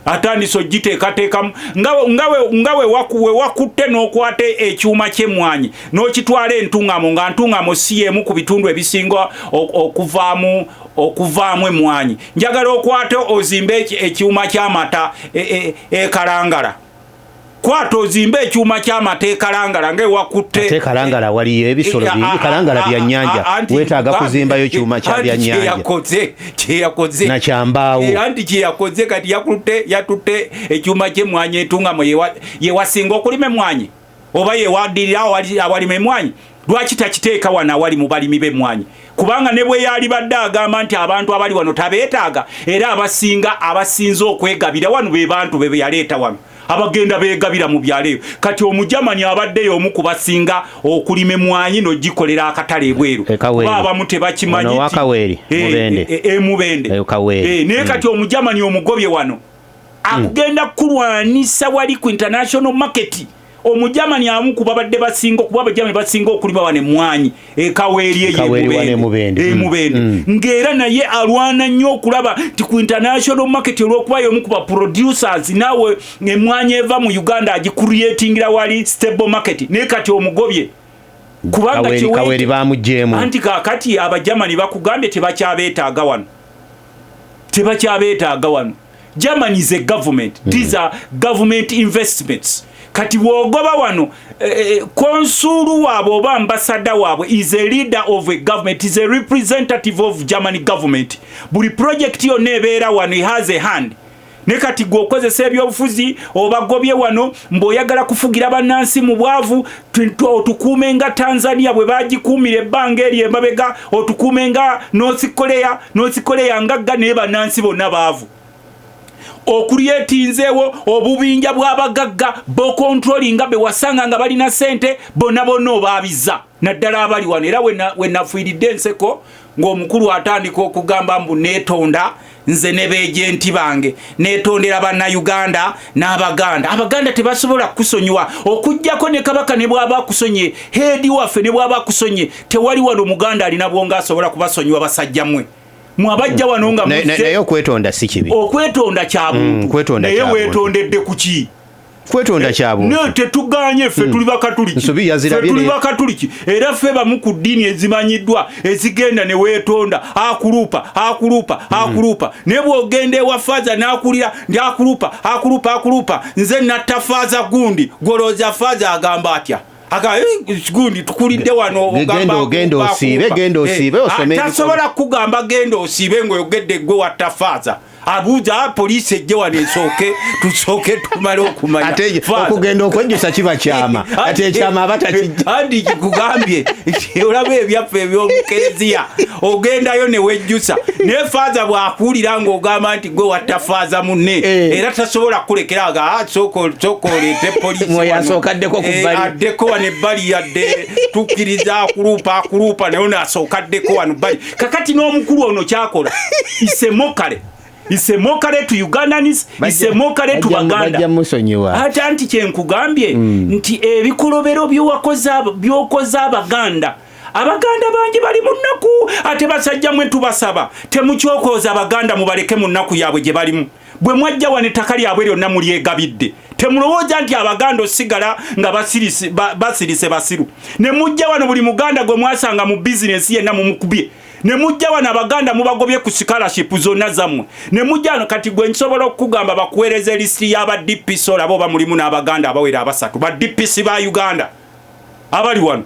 Speaker 1: atandise ogiteekateekamu nga we wakutte n'okwata ekyuma ky'emmwanyi n'okitwala Entungamo, nga Ntungamo si y'emu ku bitundu ebisinga okuvaamu emmwanyi. Njagala okwate ozimbe ekyuma ky'amata ekalangala, kwata ozimbe ekyuma ky'amata ekalangala nga ewakutte.
Speaker 2: Ate Kalangala waliyo ebisolo bingi. Kalangala byannyanja, weetaaga kuzimbayo kyuma kya
Speaker 1: Anti
Speaker 2: byannyanja.
Speaker 1: Kyeyakoze
Speaker 2: Nakyambaawo.
Speaker 1: Anti kyeyakoze kati yatutte ekyuma ky'emmwanyi Entungamo, yewasinga okulima emmwanyi oba yewaddirira awalima emmwanyi. Lwaki takiteeka wano awali mu balimi b'emmwanyi? Kubanga ne bwe yali badde agamba nti abantu abali wano tabeetaaga, era abasinga abasinze okwegabira wano be bantu be yaleeta wano, abagenda beegabira mu byalo eyo. Kati Omujamani abaddeyo omu ku basinga okulima emmwanyi n'ogikolera akatale ebweru.
Speaker 2: E Kaweeri.
Speaker 1: Kuba abamu tebakimanyi
Speaker 2: Ono wa Kaweeri, Mubende.
Speaker 1: Mubende.
Speaker 2: Kaweeri.
Speaker 1: Naye kati Omujamani omugobye wano, akugenda kulwanisa wali ku international market. Omujamani amu ku babadde basinga, okuba Abajamani basinga okulima wano emmwanyi ekaweeri eyo.
Speaker 2: Kaweeri wano e Mubende.
Speaker 1: Emubende. Ng'era naye alwana nnyo okulaba nti ku international market, olw'okuba y'omu ku ba producers, naawe emmwanyi eva mu Uganda agicreatingira wali stable market, naye kati omugobye kubanga
Speaker 2: Kaweeri bamugyemu.
Speaker 1: Anti kaakati Abajamani bakugambye tebakyabeetaaga wano, tebakyabeetaaga wano. Germany is a government. These are government investments. Kati bw'ogoba wano consul waabwe oba ambassador waabwe is a leader of a government, is a representative of Germany government. Buli project yonna ebeera wano, he has a hand. Ne kati gwe okozesa ebyobufuzi, obagobye wano mbw'oyagala kufugira bannansi mu bwavu, otukuume nga Tanzania bwe bagikuumira ebbanga eryo emabega, otukuume nga North Korea. North Korea ngagga, naye bannansi bonna baavu. Okulyetinzeewo obubinja bw'abagagga bokontrolinga, be wasanga nga balina ssente bonna bonna obaabiza, naddala abali wano. Era we nafiiridde enseko ng'omukulu atandika okugamba mbu neetonda nze ne beejenti bange, neetondera Bannayuganda n'Abaganda. Abaganda tebasobola kukusonyiwa, okugjako ne Kabaka ne bw'aba akusonye, head waffe ne bw'aba akusonye, tewali wano Muganda alina bwongo asobola kubasonyiwa. Basajja mmwe mwabajja wano nga
Speaker 2: Naye okwetondo si kibi.
Speaker 1: Okwetonda kya buntu.
Speaker 2: Kwetonda
Speaker 1: Naye
Speaker 2: kya buntu.
Speaker 1: weetondedde ku ki?
Speaker 2: Kwetonda kya buntu.
Speaker 1: Ne tetuganye, ffe tuli Bakatuliki.
Speaker 2: Nsobi yazirabye
Speaker 1: Ffe tuli Bakatuliki, era ffe bamu ku ddiini ezimanyiddwa ezigenda ne weetonda, akulupa akulupa akulupa, naye bw'ogenda ewa faaza n'akulira ndi akulupa akulupa akulupa, nze natta faaza gundi, golooza faaza agamba atya? Aga gundi tukulidde wano.
Speaker 2: Genda ogenda osiibe, genda osiibe, osome.
Speaker 1: Tasobola kugamba genda osiibe ng'oyogedde gwe watta faaza. Abuuza poliisi ejje wano esooke, tusooke tumale okumanya.
Speaker 2: Ate okugenda okwejjusa kiba kyama, ate ekyama aba takijja.
Speaker 1: Andi kikugambye nti olaba ebyaffe ebyomukereziya, ogendayo ne wejjusa, naye faaza bw'akuwulira ng'ogamba nti gwe watta faaza munne, era tasobola kukulekera nga, "Ah, sooka oleete poliisi
Speaker 2: Mwoyo
Speaker 1: wano."
Speaker 2: asooka addeko ku bbali.
Speaker 1: Addeko wano ebbali, yadde tukkiriza akuluupa akuluupa, naye ono asooka addeko wano bbali. Kakati n'omukulu ono kyakola isemokale, isemokale to Ugandans, isemokale to Baganda.
Speaker 2: Bajja musonyiwa.
Speaker 1: Ate anti kyenkugambye nti ebikolobero byokoze Abaganda, Abaganda bangi bali mu nnaku. Ate basajja mwe tubasaba temukyokoza Abaganda, mubaleke mu nnaku yaabwe gye balimu. Bwe mwajja wano ettaka lyabwe lyonna mulyegabidde. Temulowooza nti Abaganda osigala nga basirise basiru. Ne mujja wano, buli Muganda gwe mwasanga mu bizinensi yenna mumukubye. Ne mujja wano, Abaganda mubagobye ku scholarship zonna zammwe. Ne mujja wano, kati gwe nsobola okukugamba bakuweereza elisiti y'aba DPC, olaba oba mulimu n'Abaganda abawera abasatu ba DPC ba Uganda abali wano.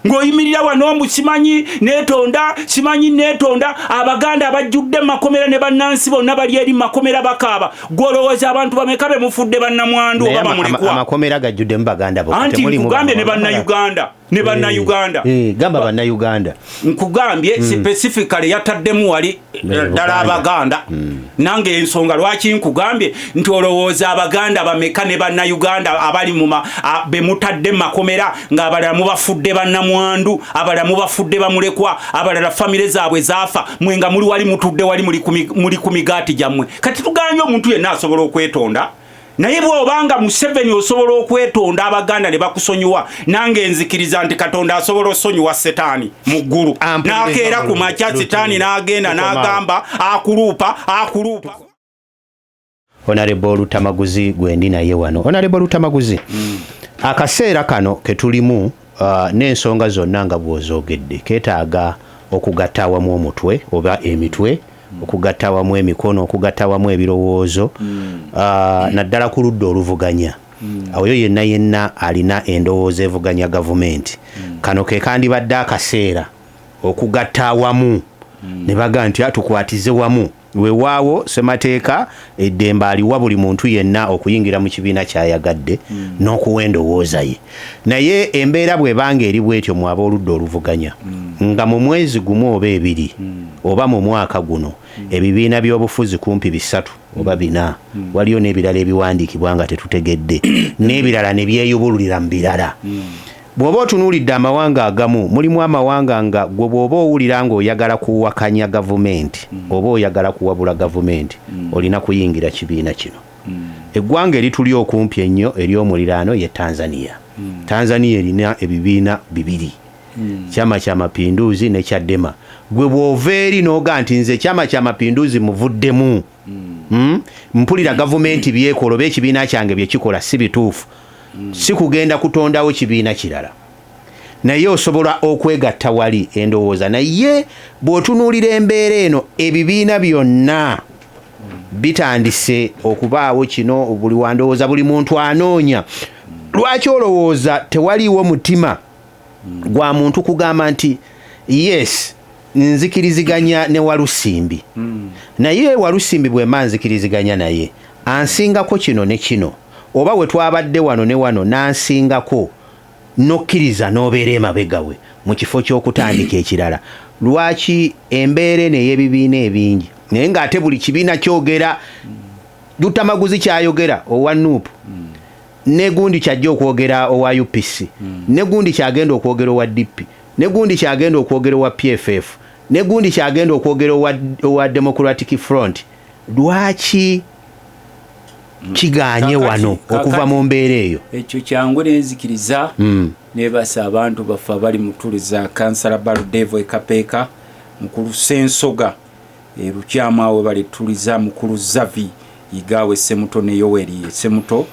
Speaker 1: Ng'oyimirira wano mbu simanyi neetonda, simanyi neetonda. Abaganda abajjudde mu makomera ne bannansi bonna bali eri mu makomera bakaaba. Gw'olowooza abantu bameka be mufudde bannamwandu
Speaker 2: Naye
Speaker 1: oba bamulekwa?
Speaker 2: Amakomera gajjuddemu Baganda bokka,
Speaker 1: Anti
Speaker 2: temulimu
Speaker 1: nkugambye ne
Speaker 2: bannamawanga.
Speaker 1: Bannayuganda, ne Bannayuganda.
Speaker 2: Gamba Bannayuganda.
Speaker 1: Nkugambye specifically yataddemu wali ddala
Speaker 2: Buganda.
Speaker 1: Abaganda. Nange ensonga lwaki nkugambye nti olowooza Abaganda bameka ne Bannayuganda abali be mutadde mu makomera, ng'abalala mubafudde bannamwandu, abalala mubafudde bamulekwa, abalala famire zaabwe zaafa, mwe nga muli wali mutudde wali muli ku migaati gyammwe. Kati tuganye omuntu yenna asobola okwetonda, naye bw'obanga Museveni osobola okwetonda Abaganda ne bakusonyiwa, nange nzikiriza nti Katonda asobola osonyiwa Setaani mu ggulu.
Speaker 2: Ampuliriza
Speaker 1: N'akeera ku
Speaker 2: bulungi.
Speaker 1: makya Setaani n'agenda
Speaker 2: Tukomaawo.
Speaker 1: n'agamba akuluupa akuluupa.
Speaker 2: Honorable Lutamaguzi gwendi naye wano. Honorable Lutamaguzi, akaseera kano ketulimu n'ensonga zonna nga bw'ozoogedde keetaaga okugatta awamu omutwe oba emitwe, okugatta awamu emikono, okugatta awamu ebirowoozo, naddala ku ludda oluvuganya. Oyo yenna yenna alina endowooza evuganya gavumenti, kano ke kandibadde akaseera okugatta awamu ne baga nti tukwatize wamu. Weewaawo ssemateeka eddembe aliwa buli muntu yenna okuyingira mu kibiina kyayagadde n'okuwa endowooza ye, naye embeera bw'ebanga eri bwetyo mu abooludda oluvuganya, nga mu mwezi gumu oba 2 oba mu mwaka guno ebibiina by'obufuzi kumpi 3 oba 4, waliyo n'ebirala ebiwandiikibwa nga tetutegedde, n'ebirala ne byeyubululira mu birala. Bw'oba otunuulidde amawanga agamu, mulimu amawanga nga gwe bw'oba owulira ng'oyagala kuwakanya gavumenti oba oyagala kuwabula gavumenti, olina kuyingira kibiina kino. Eggwanga erituli okumpi ennyo ery'omuliraano ye Tanzania. Tanzania erina ebibiina bibiri, Chama Kya Mapinduzi ne Chadema. Gwe bw'ova eri n'oga nti nze Chama Kya Mapinduzi muvuddemu, mpulira gavumenti byekola oba ekibiina kyange byekikola si bituufu, si kugenda kutondawo kibiina kirala, naye osobola okwegatta wali endowooza. Naye bw'otunuulira embeera eno, ebibiina byonna bitandise okubaawo kino, buli wandowooza, buli muntu anoonya. Lwaki olowooza tewaliiwo mutima gwa muntu kugamba nti yes, nzikiriziganya ne Walusimbi, naye Walusimbi bwemba nzikiriziganya naye ansingako kino ne kino, oba we twabadde wano ne wano nansingako, nokkiriza n'obeera emabega we mu kifo ky'okutandika ekirala? Lwaki embeera eno ey'ebibiina ebingi, naye ng'ate buli kibiina kyogera? Lutamaguzi kyayogera owa NUP, ne gundi kyajja okwogera owa UPC, ne gundi kyagenda okwogera owa DP, ne gundi kyagenda okwogera owa PFF, ne gundi kyagenda okwogera owa Democratic Front. Lwaki kiganye wano okuva mu mbeera eyo?
Speaker 1: Ekyo kyangu, nenzikiriza nebasa abantu baffe abali mutuliza, Kansala Baldevo Ekapeeka, Mukulu Sensoga Erukyamu, awo baletuliza, Mukulu Zavi Igawe Semuto ne Yoweri Semuto,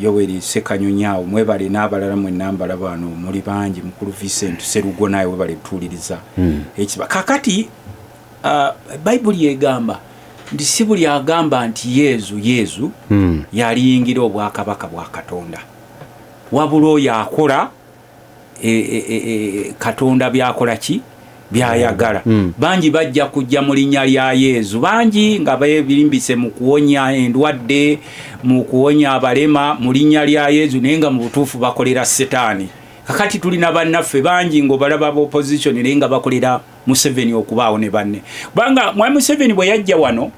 Speaker 1: Yoweri Sekanyonyi, awo mwebale, n'abalala mwenna mbalaba wano muli bangi. Mukulu Vincent Serugo naye webale tuwuliriza. Ekiba kakati, Bayibuli egamba nti si buli agamba nti Yezu, Yezu yaliyingira obwakabaka bwa Katonda. Wabula oyo akola Katonda byakola ki byayagala. Bangi bajja kujja mu linnya lya Yezu, bangi nga bebirimbise mu kuwonya endwadde, mu kuwonya abalema mu linnya lya Yezu, naye nga mu butuufu bakolera Setaani. Kakati tulina bannaffe bangi ng'obalaba ba opposition, naye nga bakolera Museveni okubaawo ne banne, kubanga mwami Museveni bwe yajja wano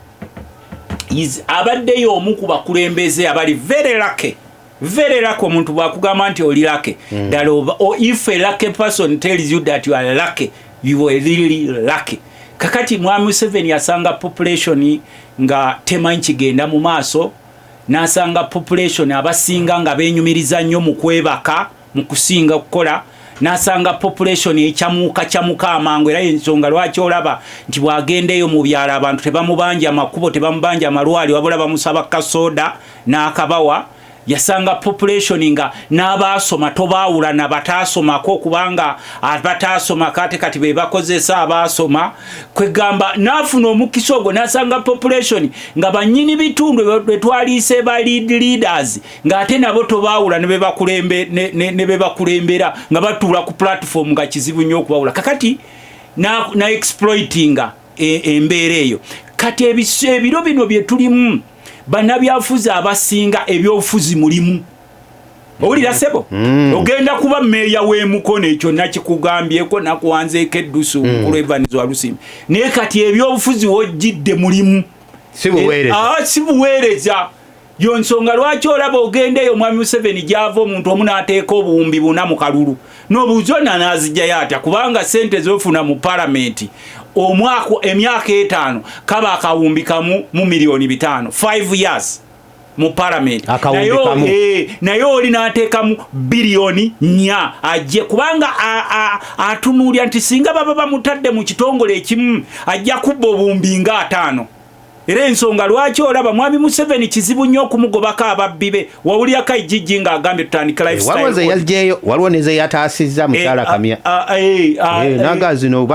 Speaker 1: abaddeyo omu ku bakulembeze abali very lucky, very lucky. Omuntu bwakugamba nti oli lucky ddala, if a lucky person tells you that you are lucky, you are really lucky. Kakati mwami Museveni asanga population nga temanyi kigenda mu maaso, n'asanga population abasinga nga benyumiriza nnyo mu kwebaka mu kusinga kukola, n'asanga population ekyamuka kyamuka amangu. Era ensonga lwaki olaba nti bw'agenda eyo mu byalo abantu tebamubanja amakubo, tebamubanja amalwaliro, wabula bamusaba kasoda n'akabawa. Yasanga population nga n'abaasoma tobaawula na bataasomako, kubanga abataasomako ate kati be bakozesa abaasoma. Kwegamba n'afuna omukisa ogwo, n'asanga population nga bannyini bitundu betwaliise ba leaders, ng'ate nabo tobaawula ne be bakulembera, nga batuula ku platform nga kizibu nnyo okubawula. Kakati na exploitinga embeera eyo. Kati ebiro bino bye tulimu, bannabyafuzi abasinga ebyobufuzi mulimu. Owulira sebo? Ogenda kuba meeya w'emukono, ekyo nakikugambyeko, nakuwanzeeko eddusu. Mukulu Evans Walusimbi, naye kati ebyobufuzi wojjidde mulimu.
Speaker 2: Si buweereza.
Speaker 1: Si buweereza. Yo nsonga lwaki olaba ogenda eyo mwami Museveni gyava, omuntu omu n'ateeka 4,000 mu kalulu, n'obuuzi ona n'azijjayo atya, kubanga sente zofuna mu palamenti omwaka, emyaka 5, kaba 1,000 mu 5 miliyoni, 5 years mu palamenti.
Speaker 2: Akawumbi kamu.
Speaker 1: Naye oli n'ateekamu 4 biliyoni ajje, kubanga atunuulira nti singa baba bamutadde mu kitongole ekimu ajja kubba 50,000. Era ensonga lwaki olaba mwami Museveni kizibu nnyo okumugobako ababbi be. Wawulyako IGG ng'agambye tutandike
Speaker 2: Waliwo ze
Speaker 1: lifestyle.
Speaker 2: Yazjeyo, waliwo ne ze yataasizza mukyala Kamya. Naga zino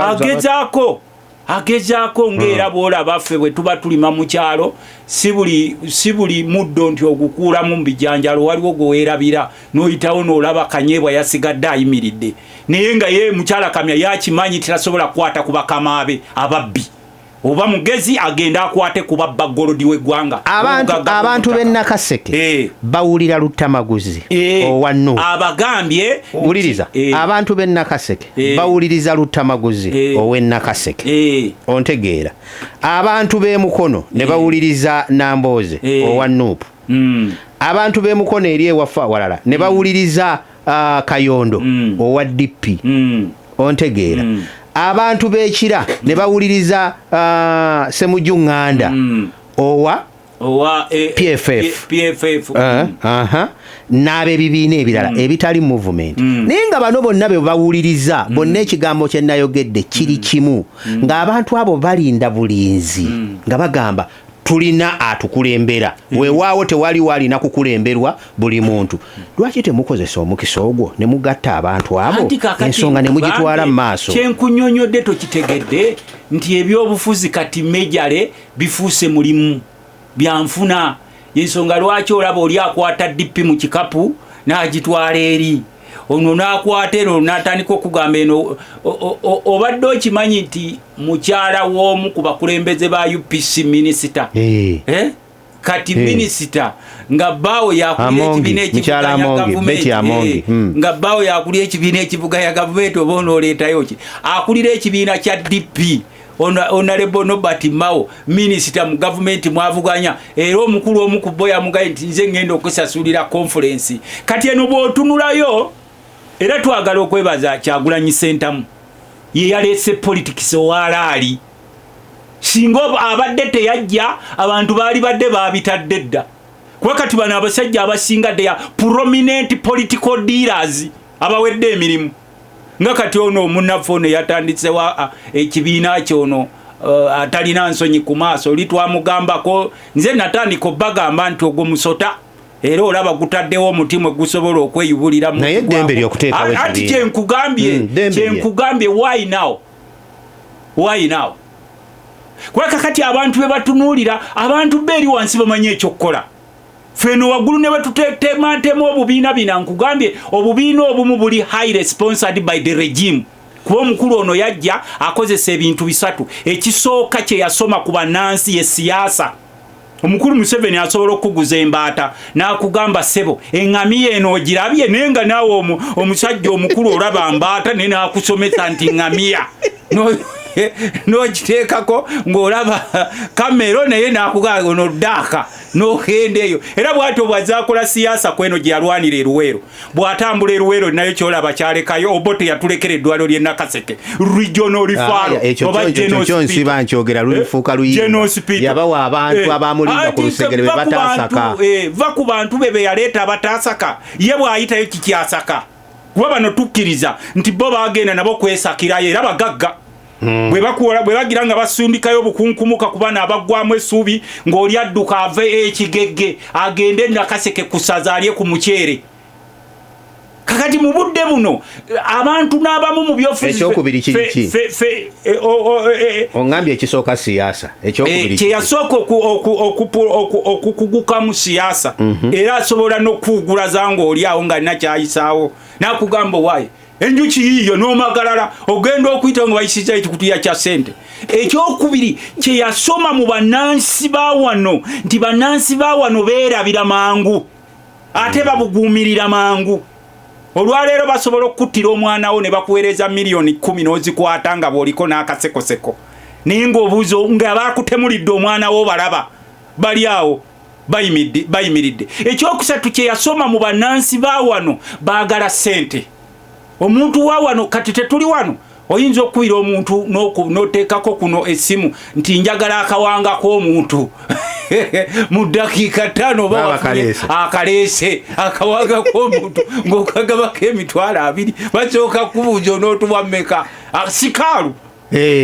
Speaker 1: Agezaako ng'era bw'olaba ffe bwe tuba tulima mu kyalo, si buli muddo nti ogukuulamu mu bijanjalo. Waliwo gwe weerabira n'oyitawo n'olaba kanyeebwa yasigadde ayimiridde, naye nga ye mukyala Kamya yakimanyi titasobola kukwata ku bakama be ababbi. Oba mugezi agende akwate ku babba gold w'eggwanga.
Speaker 2: Abantu
Speaker 1: Obugagga
Speaker 2: abantu
Speaker 1: bw'omu
Speaker 2: b'e
Speaker 1: ttaka.
Speaker 2: Nakaseke bawulira Luttamaguzi owa Nuupu.
Speaker 1: Abagambye.
Speaker 2: Wuliriza, abantu b'e Nakaseke bawuliriza Luttamaguzi ow'e Nakaseke. Ontegeera? Abantu b'e Mukono ne bawuliriza Nambooze owa Nuupu. Abantu b'e Mukono eri ewaffe awalala ne bawuliriza Kayondo owa DP. Ontegeera? Abantu b'Ekira ne bawuliriza Semuju Ŋŋanda owa
Speaker 1: owa
Speaker 2: PFF.
Speaker 1: PFF.
Speaker 2: Aha. N'ab'ebibiina ebirala ebitali movement, naye nga bano bonna be bawuliriza bonna, ekigambo kye nayogedde kiri kimu, ng'abantu abo balinda bulinzi nga bagamba tulina atukulembera. Weewaawo tewali waalina kukulemberwa buli muntu. Lwaki temukozesa omukisa ogwo ne mugatta abantu abo,
Speaker 1: Anti kaakati
Speaker 2: ensonga ne mugitwala mu
Speaker 1: nkugambye,
Speaker 2: maaso?
Speaker 1: Kyenkunyonyodde tokitegedde nti ebyobufuzi kati mejale bifuuse mulimu byanfuna. Ensonga lwaki olaba oli akwata DP mu kikapu n'agitwala eri, ono n'akwata eno n'atandika okugamba eno. Obadde okimanyi nti mukyala w'omu ku bakulembeze ba UPC minisita? Eh? Kati minisita nga bbaawo yakulira
Speaker 2: Amongi,
Speaker 1: ekibiina
Speaker 2: mukyala
Speaker 1: ekivuganya
Speaker 2: Amongi,
Speaker 1: gavumenti,
Speaker 2: Betty Amongi,
Speaker 1: nga bbaawo yakulira ekibiina ekivuganya gavumenti, oba onooleetayo ki akulira ekibiina kya DP, Honorable Norbert Mao, minisita mu gavumenti mwavuganya. Era omukulu omu ku bo yamugaye nti nze ngenda okusasulira conference. Kati eno bw'otunulayo, era twagala okwebaza Kyagulanyi Sentamu, ye yaleese politics owalaali. Singa abadde teyajja, abantu baali badde baabitadde dda, kuba kati bano abasajja abasinga they are prominent political dealers abawedde emirimu. Nga kati ono omunafu ono yatandisewo ekibiina kyono, atalina nsonyi ku maaso, oli twamugambako, nze natandika obbagamba nti ogwo musota, era olaba gutaddewo omuti mwe gusobola okweyubulira mu
Speaker 2: Naye eddembe lyokuteekawo
Speaker 1: Anti
Speaker 2: ekibiina.
Speaker 1: kyenkugambye,
Speaker 2: Ddembe lye.
Speaker 1: kyenkugambye, why now, why now? Kuba kakati abantu be batunuulira, abantu be eri wansi bamanyi ekyokukola. Feno waggulu ne bwetutematema obubiina bina, nkugambye obubiina obumu buli highly sponsored by the regime, kuba omukulu ono yajja akozesa ebintu bisatu. Ekisooka kye yasoma ku bannansi ye siyaasa. Omukulu Museveni asobola okukuguza embaata n'akugamba, "Ssebo, eŋŋamiya eno ogirabye?" Naye nga naawe omusajja omukulu olaba mbaata, naye n'akusomesa nti ŋŋamiya, n'ogiteekako ng'olaba camel, naye n'akugamba ono ddaaka n'ogenda eyo. Era bw'atyo bw'azze akola siyaasa kweno gye yalwanira eruweero. Bw'atambula eruweero nayo kyolaba kyalekayo. Obote yatulekera eddwaliro ly'e Nakaseke, regional referral.
Speaker 2: Ekyo kyo nsiba nkyogera, lulifuuka luyimba. Yabawa abantu abamulinda ku lusegere be bataasaka.
Speaker 1: Va ku bantu be yaleeta abataasaka, ye bw'ayitayo kikyasaka, kuba bano tukkiriza nti bo bagenda nabo kwesakirayo era bagagga. Bwe bakuwola, bwe bagira nga basundikayo obukunkumuka ku bana abaggwamu essuubi, ng'oli adduka ave ekigegge agende Nakaseke kusaza alye ku muceere. Kakati mu budde buno abantu n'abamu mu byofuzi
Speaker 2: Ekyokubiri kiri ki? Oŋŋambye ekisooka siyaasa, ekyokubiri?
Speaker 1: Kyeyasooka okukugukamu siyaasa. Era asobola n'okuwugulaza ng'oli awo ng'alina kyayisaawo, n'akugamba, "Owaaye, enjuki yiiyo," n'omagalala ogenda okuyita nga bayisiza ekikutiya kya ssente. Ekyokubiri kyeyasoma mu bannansi ba wano nti bannansi ba wano beerabira mangu ate babuguumirira mangu. Olwaleero basobola okukuttira omwana wo ne bakuweereza miliyoni 10 n'ozikwata nga bw'oliko n'akasekoseko, naye ng'obuuza nga bakutemulidde omwana wo balaba bali awo bayimiridde. Ekyokusatu kye yasoma mu bannansi ba wano, baagala ssente. Omuntu wa wano, kati tetuli wano, oyinza okukubira omuntu n'oteekako kuno essimu nti, "Njagala akawanga k'omuntu," mu ddakiika 5 oba
Speaker 2: Baba
Speaker 1: wafunye
Speaker 2: akaleese.
Speaker 1: Akaleese akawanga k'omuntu ng'okagabako 20,000, basooka kubuuza, "Onootuwa mmeka?" Ah, sikaalu.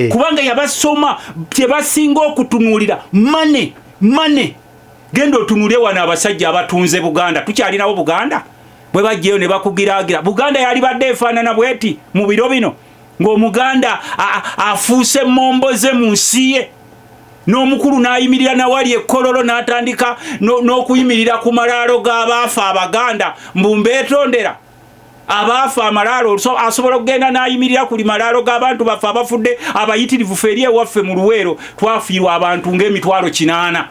Speaker 1: Kubanga yabasoma, kyebasinga okutunuulira money, money. Genda otunule wano abasajja abatunze Buganda, tukyalinawo Buganda? Bwe bajjayo ne bakugiragira Buganda yali badde efaanana bweti mu biro bino, ng'Omuganda afuuse momboze mu nsi ye, n'omukulu n'ayimirira nawali ekkololo n'atandika n'okuyimirira ku malaalo g'abaafa Abaganda, mbu mbeetondera abaafa. Amalaalo asobola okugenda n'ayimirira kuli malaalo g'abantu baffe abafudde abayitirivu. Fe eri ewaffe mu Luweero twafiirwa abantu ng'emitwalo 80,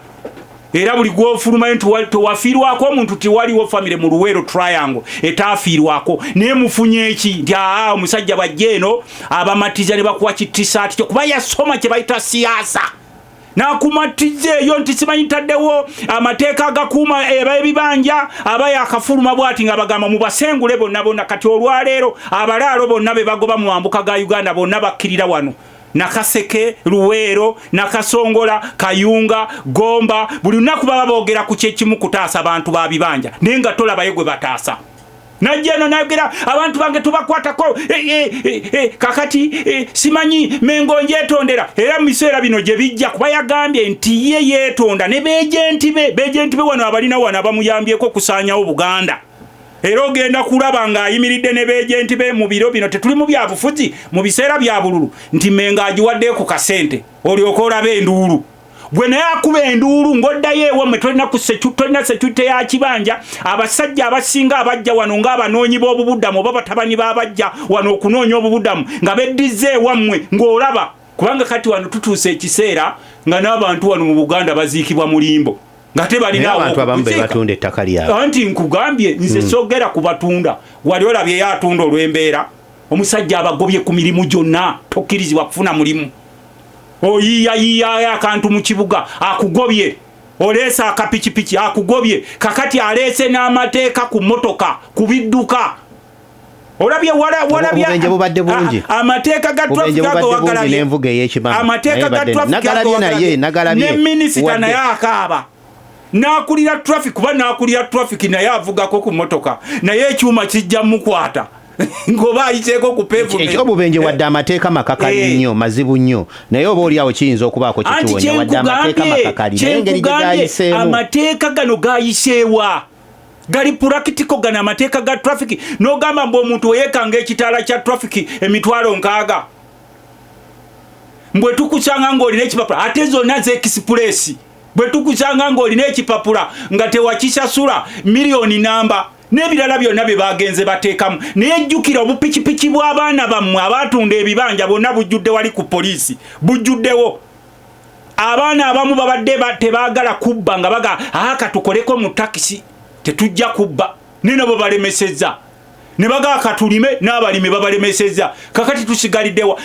Speaker 1: era buli gwofulumayo nti tewafiirwako omuntu, tiwaliwo famire mu Luweero Triangle etaafiirwako. Naye mufunye eki? Nti aa, omusajja bwajja eno abamatiza ne bakuwa kitisaati kyo, kuba yasoma kye bayita siyaasa, nakumatiza eyo nti simanyi ntaddewo amateeka agakuuma ebibanja. Aba yakafuluma bwati nga bagamba, "Mubasengule bonna bonna." Kati olwaleero abalaalo bonna be bagoba mu mambuka ga Uganda bonna bakkirira wano Nakaseke, Luweero, Nakasongola, Kayunga, Gomba. Buli lunaku baba boogera ku kyekimu, kutaasa bantu ba bibanja, naye nga tolabayo gwe bataasa. Najja eno nayogera, "Abantu bange tubakwatako." Kakati simanyi Mengo njetondera, era mu biseera bino gye bijja kuba yagambye nti ye yeetonda ne beejenti be. Beejenti be wano abalina wano abamuyambyeko okusaanyawo Buganda, era ogenda kulaba ng'ayimiridde ne beejenti be mu biro bino. Tetuli mu byabufuzi, mu biseera bya bululu, nti Mengo agiwaddeyo ku kasente, olyoke olaba enduulu gwe naye akuba enduulu ng'oddayo ewammwe. Tolina security ya kibanja. Abasajja abasinga abajja wano ng'abanoonyi b'obubuddamu oba batabani b'abajja wano okunoonya obubuddamu nga beddiza ewammwe ng'olaba, kubanga kati wano tutuuse ekiseera nga n'abantu wano mu Buganda baziikibwa mu limbo nga
Speaker 2: Naye abantu abamu be
Speaker 1: tebalina.
Speaker 2: batunda ettaka lyabwe.
Speaker 1: Anti nkugambye nze sogera ku batunda. Wali olabyeyo atunda olw'embeera? Omusajja abagobye ku mirimu gyonna, tokkirizibwa kufuna mulimu, oyiiyayiiyayo akantu mu kibuga akugobye, oleese akapikipiki akugobye. Kakati aleese n'amateeka ku motoka, ku bidduka. Olabye walabye
Speaker 2: Obubenje bubadde bungi.
Speaker 1: Amateeka ga
Speaker 2: Obubenje
Speaker 1: traffic ago
Speaker 2: bubadde bungi
Speaker 1: wagalabye?
Speaker 2: n'envuga ey'ekibamba.
Speaker 1: Amateeka
Speaker 2: Naye
Speaker 1: ga traffic
Speaker 2: nagalabye
Speaker 1: ago
Speaker 2: naye,
Speaker 1: wagalabye?
Speaker 2: nagalabye.
Speaker 1: Ne minisita naye akaaba n'akulira traffic, kuba n'akulira traffic naye avugako ku motoka, naye ekyuma kijja mukwata ng'oba ayiseeko ku pavement.
Speaker 2: Ekyobubenje, wadde amateeka makakali nnyo, mazibu nnyo, naye oba oliawo kiyinza okubaako
Speaker 1: Anti
Speaker 2: kyekiwonya, wadde amateeka
Speaker 1: kyenkugambye
Speaker 2: makakali, naye engeri gye
Speaker 1: kyenkugambye
Speaker 2: gayiseemu.
Speaker 1: Amateeka gano gayiseewa? Gali practical gano amateeka ga traffic? N'ogamba mbu omuntu weyeekanga ekitaala kya traffic 60,000, mbwe tukusanga ng'olina ekipapula, ate zonna z'express. Bwe tukusanga ng'olina ekipapula nga tewakisasula, miliyoni namba n'ebirala byonna bye bagenze bateekamu. Naye jjukira, obupikipiki bw'abaana bammwe abatunda ebibanja bwonna bujjudde wali ku poliisi, bujjuddewo. Abaana abamu babadde tebaagala kubba, nga baga, "Aa, katukoleko mu takisi, tetujja kubba," naye nabo balemesezza. Ne bagaa, "Katulime," n'abalimi babalemesezza. Kakati tusigaliddewa?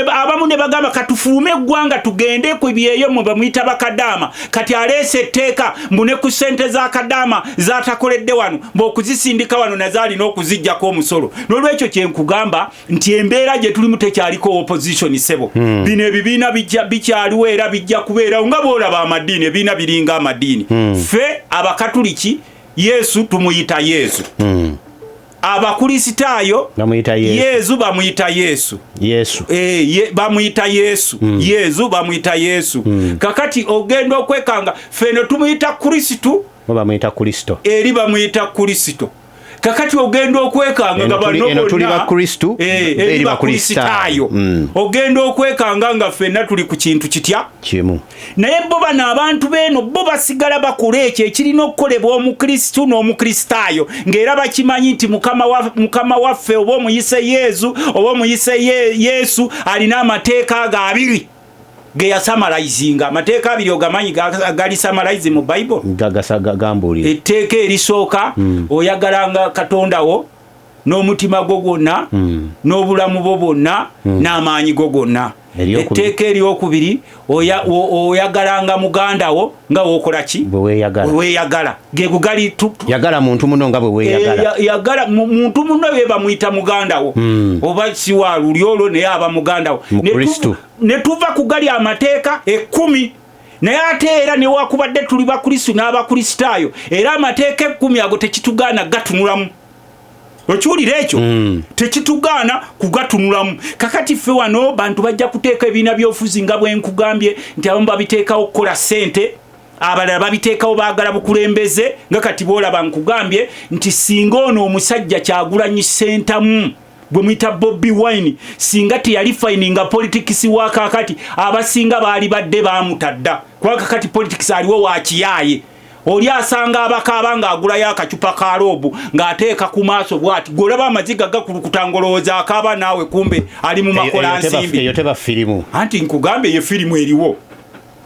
Speaker 1: Abamu ne bagamba, "Katufulume eggwanga, tugende ku byeyo mwe bamuyita bakadaama." Kati aleese etteeka mbu ne ku ssente za kadaama zatakoledde wano, mbu okuzisindika wano nazo alina okuziggyako omusolo. N'olwekyo kyenkugamba nti embeera gye tulimu tekyaliko opposition, sebo. Bino ebibiina bikyaliwo era bijja kubeerawo, nga bwolaba amadiini, ebibiina biringa amadiini. Ffe Abakatuliki, Yesu tumuyita Yesu. Abakulisitaayo
Speaker 2: Bamuyita Yesu.
Speaker 1: Yesu bamuyita Yesu.
Speaker 2: Yesu.
Speaker 1: E, bamuyita Yesu. Yesu bamuyita Yesu. Kakati ogenda okwekanga feno tumuyita Kristu.
Speaker 2: Bo bamuyita Kristo.
Speaker 1: Eri bamuyita Kristo. Kakati ogenda okwekanga
Speaker 2: Eno
Speaker 1: nga bano
Speaker 2: eno tuli
Speaker 1: bonna-
Speaker 2: Bakristu,
Speaker 1: eri
Speaker 2: eri
Speaker 1: Bakristaayo.
Speaker 2: Bakristaayo.
Speaker 1: Ogenda okwekanga nga ffenna tuli ku kintu kitya?
Speaker 2: Kimu.
Speaker 1: Naye bo bano abantu beeno bo basigala bakola ekyo ekirina okukolebwa Omukristu n'Omukristaayo, ng'era bakimanyi nti Mukama waffe, oba omuyise Yezu oba omuyise Yesu, alina amateeka ago abiri ge yasamalayizinga. Amateeka abiri ogamanyi gali summarize mu Bayibuli?
Speaker 2: Gambuulire.
Speaker 1: Etteeka erisooka, oyagalanga Katonda wo n'omutima gwo gwonna, n'obulamu bwo bwonna, n'amaanyi go gonna.
Speaker 2: Eryokubiri.
Speaker 1: Etteeka eryokubiri, oyagalanga muganda wo nga wokola ki?
Speaker 2: Bwe weeyagala.
Speaker 1: Bwe weeyagala. Ge gugali
Speaker 2: Yagala muntu muno nga bwe weeyagala.
Speaker 1: Yagala muntu muno, ye bamuyita muganda wo, oba si wa luli olwo, naye aba muganda wo.
Speaker 2: Mu Kristo.
Speaker 1: Ne tuva ku gali amateeka 10. Naye ate era newakubadde tuli Bakristu n'Abakristaayo, era amateeka 10 ago tekitugaana gatunulamu. Okiwulira ekyo? Tekitugaana kugatunulamu. Kakati ffe wano bantu bajja kuteeka ebiina byofuzi, nga bwe nkugambye nti abamu babiteekawo okukola ssente, abalala babiteekawo baagala bukulembeze. Nga kati boolaba, nkugambye nti singa ono omusajja Kyagulanyi Ssentamu gwe muyita Bobi Wine, singa teyali fininga politics wa kakati, abasinga baali badde bamutadda, kuba kakati politics aliwo wakiyaaye. Oli asanga abakaaba ng'agulayo akacupa ka Robb ng'ateeka ku maaso bw'ati, gw'olaba amaziga gakulukuta ng'olowooza akaaba naawe, kumbe ali mu makola nsimbi.
Speaker 2: Eyo teba firimu.
Speaker 1: Anti nkugambye, ye firimu eriwo,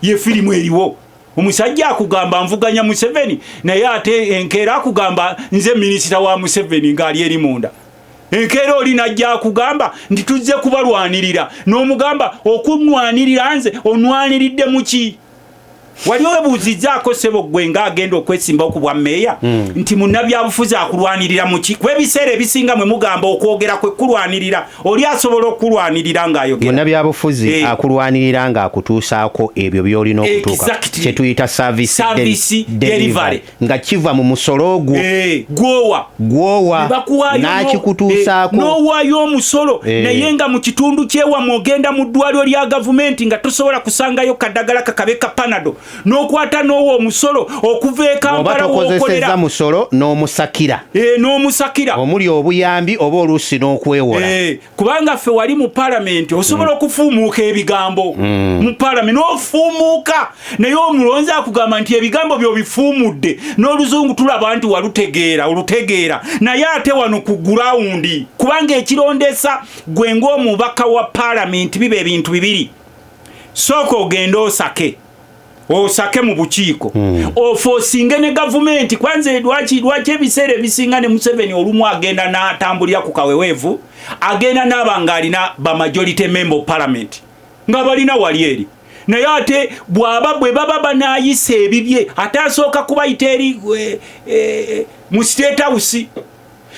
Speaker 1: ye firimu eriwo. Omusajja akugamba nvuganya Museveni, naye ate enkeera akugamba nze minisita wa Museveni ng'ali eri munda. Enkeera oli najja akugamba nti tuzze kubalwanirira, n'omugamba okunwanirira nze onwaniridde muki? Wali webuuzizzaako, ssebo ggwe ng'agenda okwesimbawo ku bwa mmeeya, nti munnabyabufuzi akulwanirira muki? Kuba ebiseera ebisinga mwe mugamba okwogera kwe kulwanirira, oli asobola okulwanirira ng'ayogera.
Speaker 2: Munnabyabufuzi akulwanirira ng'akutuusaako ebyo by'olina okutuuka, kyetuyita service
Speaker 1: Service delivery.
Speaker 2: nga kiva mu musolo ogwo
Speaker 1: Gwowa.
Speaker 2: Gwowa.
Speaker 1: Bakuwaayo
Speaker 2: n'akikutuusaako.
Speaker 1: N'owaayo omusolo, naye nga mu kitundu kyewamu ogenda mu ddwaliro lya gavumenti nga tosobola kusangayo kadagala kakabe ka Panado, n'okwata n'owa omusolo okuva e
Speaker 2: Oba
Speaker 1: Kampala
Speaker 2: tokozesezza
Speaker 1: wookolera
Speaker 2: musolo n'omusakira
Speaker 1: N'omusakira.
Speaker 2: omuli obuyambi oba oluusi n'okwewola.
Speaker 1: Kubanga ffe wali mu palamenti osobola okufuumuuka ebigambo mu palamenti, n'ofuumuuka, naye omulonzi akugamba nti ebigambo byobifuumudde n'oluzungu tulaba nti walutegeera, olutegeera, naye ate wano ku ground, kubanga ekirondesa gwe ng'omubaka wa palamenti biba ebintu bibiri. Sooka ogende osake, osake mu bukiiko, oforcinge ne gavumenti. Kwanza lwaki ebiseera ebisinga ne Museveni olumu agenda n'atambulira ku kaweweevu, agenda n'aba ng'alina ba majority member of parliament nga balina wali eri, naye ate bw'aba bwe baba banaayisa ebibye, ate asooka kubayita eri mu State House.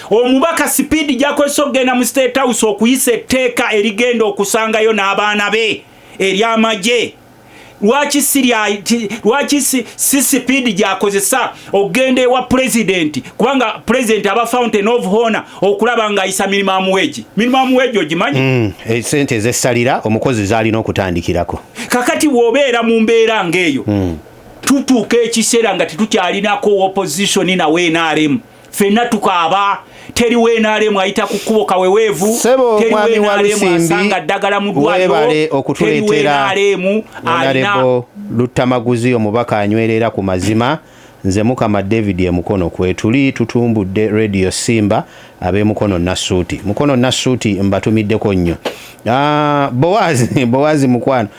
Speaker 1: Omubaka speed gyakozesa okugenda mu State House okuyisa etteeka erigenda okusangayo n'abaana be ery'amagye, lwaki si lwaki si speed gyakozesa okugenda ewa pulezidenti? Kubanga pulezidenti aba fountain of honor okulaba ng'ayisa minimum wage. Minimum wage ogimanyi?
Speaker 2: Esente ezessalira omukozi zalina okutandikirako.
Speaker 1: Kakati bw'obeera mu mbeera ng'eyo, tutuuka ekiseera nga tetukyalinako opposition nawe NRM, ffenna tukaaba. Teri wa NRM ayita ku kkubo kaweweevu.
Speaker 2: Ssebo,
Speaker 1: Teri
Speaker 2: mwami
Speaker 1: wa NRM
Speaker 2: Walusimbi,
Speaker 1: asanga ddagala mu ddwaliro.
Speaker 2: weebale
Speaker 1: Teri wa
Speaker 2: okutuleetera
Speaker 1: NRM alina
Speaker 2: Honorable Luttamaguzi, omubaka anywerera ku mazima. Nze Mukama David emukono kwetuli tutumbudde Radio Simba ab'emukono Nassuuti, Mukono Nassuuti, mbatumiddeko nnyo. Ah, Bowazi, Bowazi mukwano.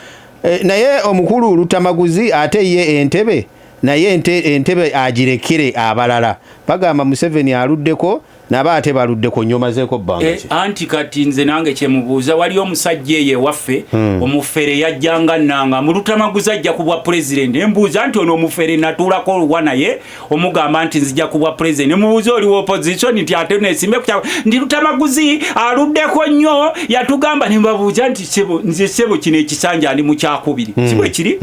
Speaker 2: Naye omukulu Luttamaguzi ate ye entebe naye entebe agirekere abalala. Bagamba Museveni aluddeko naba ate baluddeko nnyo, mazeeko bbanga ki?
Speaker 1: Anti kati nze nange kyemubuuza, wali omusajja eyo ewaffe omufere yajjanga nanga mulutamaguzi ajja ku bwa pulezidenti, nembuuza nti ono omufere natuulako oluwa naye omugamba nti nzija ku bwa pulezidenti, nemubuuza oli wa opposition nti ate nesimbe ku ndi Lutamaguzi aluddeko nnyo yatugamba, nembabuuza nti sebo, nze sebo kino ekisanja ndi mu kyakubiri, si bwe kiri?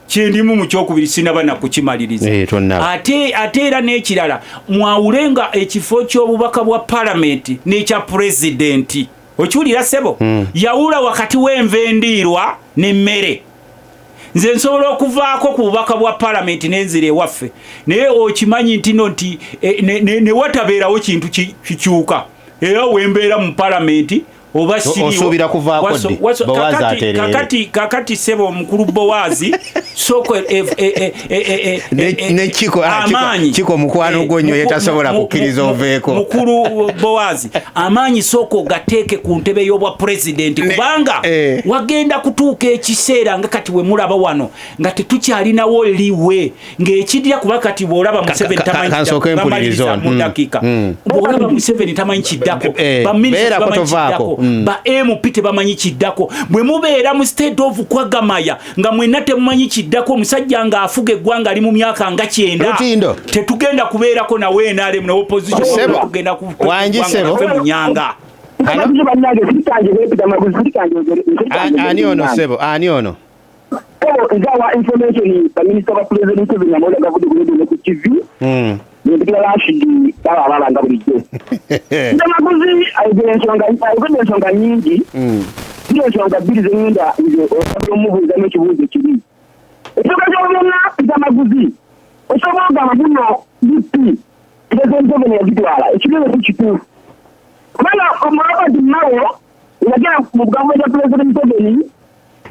Speaker 1: Kyendimu mu kyokubiri sinaba nakukimaliriza.
Speaker 2: Tonnaba.
Speaker 1: Ate era n'ekirala, mwawulenga ekifo ky'obubaka bwa palamenti n'ekya pulezidenti. Okiwulira ssebo? Yawula wakati w'enva endiirwa n'emmere. Nze nsobola okuvaako ku bubaka bwa palamenti n'enzira ewaffe, naye okimanyi nti no nti ne watabeerawo kintu kikyuka era wembeera mu palamenti oba siriiwo.
Speaker 2: Osuubira kuvaako ddi? Bowaazi atereere.
Speaker 1: Kakati ssebo omukulu Bowaazi, soko
Speaker 2: Ne Kiko, ah,
Speaker 1: amaanyi
Speaker 2: Kiko mukwano gwo nnyo, ye tasobola kukkiriza oveeko.
Speaker 1: Mukulu Bowaazi, amaanyi sooka ogateeke ku ntebe y'obwa pulezidenti, kubanga wagenda kutuuka ekiseera nga kati we mulaba wano nga tetukyalinawo liwe ng'ekidya, kuba kati bw'olaba Museveni tamanyi
Speaker 2: Kansooke
Speaker 1: kiddako.
Speaker 2: mpulirize
Speaker 1: Bamaliriza
Speaker 2: ono.
Speaker 1: mu dakiika. Bw'olaba Museveni tamanyi kiddako, baminisita
Speaker 2: Beerako
Speaker 1: tebamanyi
Speaker 2: tovaako.
Speaker 1: kiddako, ba MP tebamanyi kiddako. Bwe mubeera mu state of kwagamaya nga mwenna temumanyi kiddako, omusajja ng'afuga eggwanga ali mu myaka nga 90,
Speaker 2: Lutindo.
Speaker 1: tetugenda kubeerako nawe NRM ne opposition.
Speaker 2: Ssebo.
Speaker 1: Tugenda ku
Speaker 2: Wangi, ssebo.
Speaker 1: ffe mu nyanga.
Speaker 2: Hello?
Speaker 3: Amaguzi bannange, sirikange beepita maguzi, sirikange.
Speaker 2: Ani ono ssebo? Ani ono?
Speaker 3: Nzawa information, baminisita ba President Museveni amawulire gavudde ku radio ne ku TV. Nempitira Rashidi baba abalanga bulijjo. Maguzi ayogedde ensonga nyingi. Ziri ensonga bbiri zengenda nze omubuuzamu ekibuuzo kibi. Ensonga z'obyonna, Mpita osobola ogamba buno DP President Museveni yagitwala, ekibuuzo si kituufu, kubanga Robert Mao yagenda mu gavumenti ya President Museveni,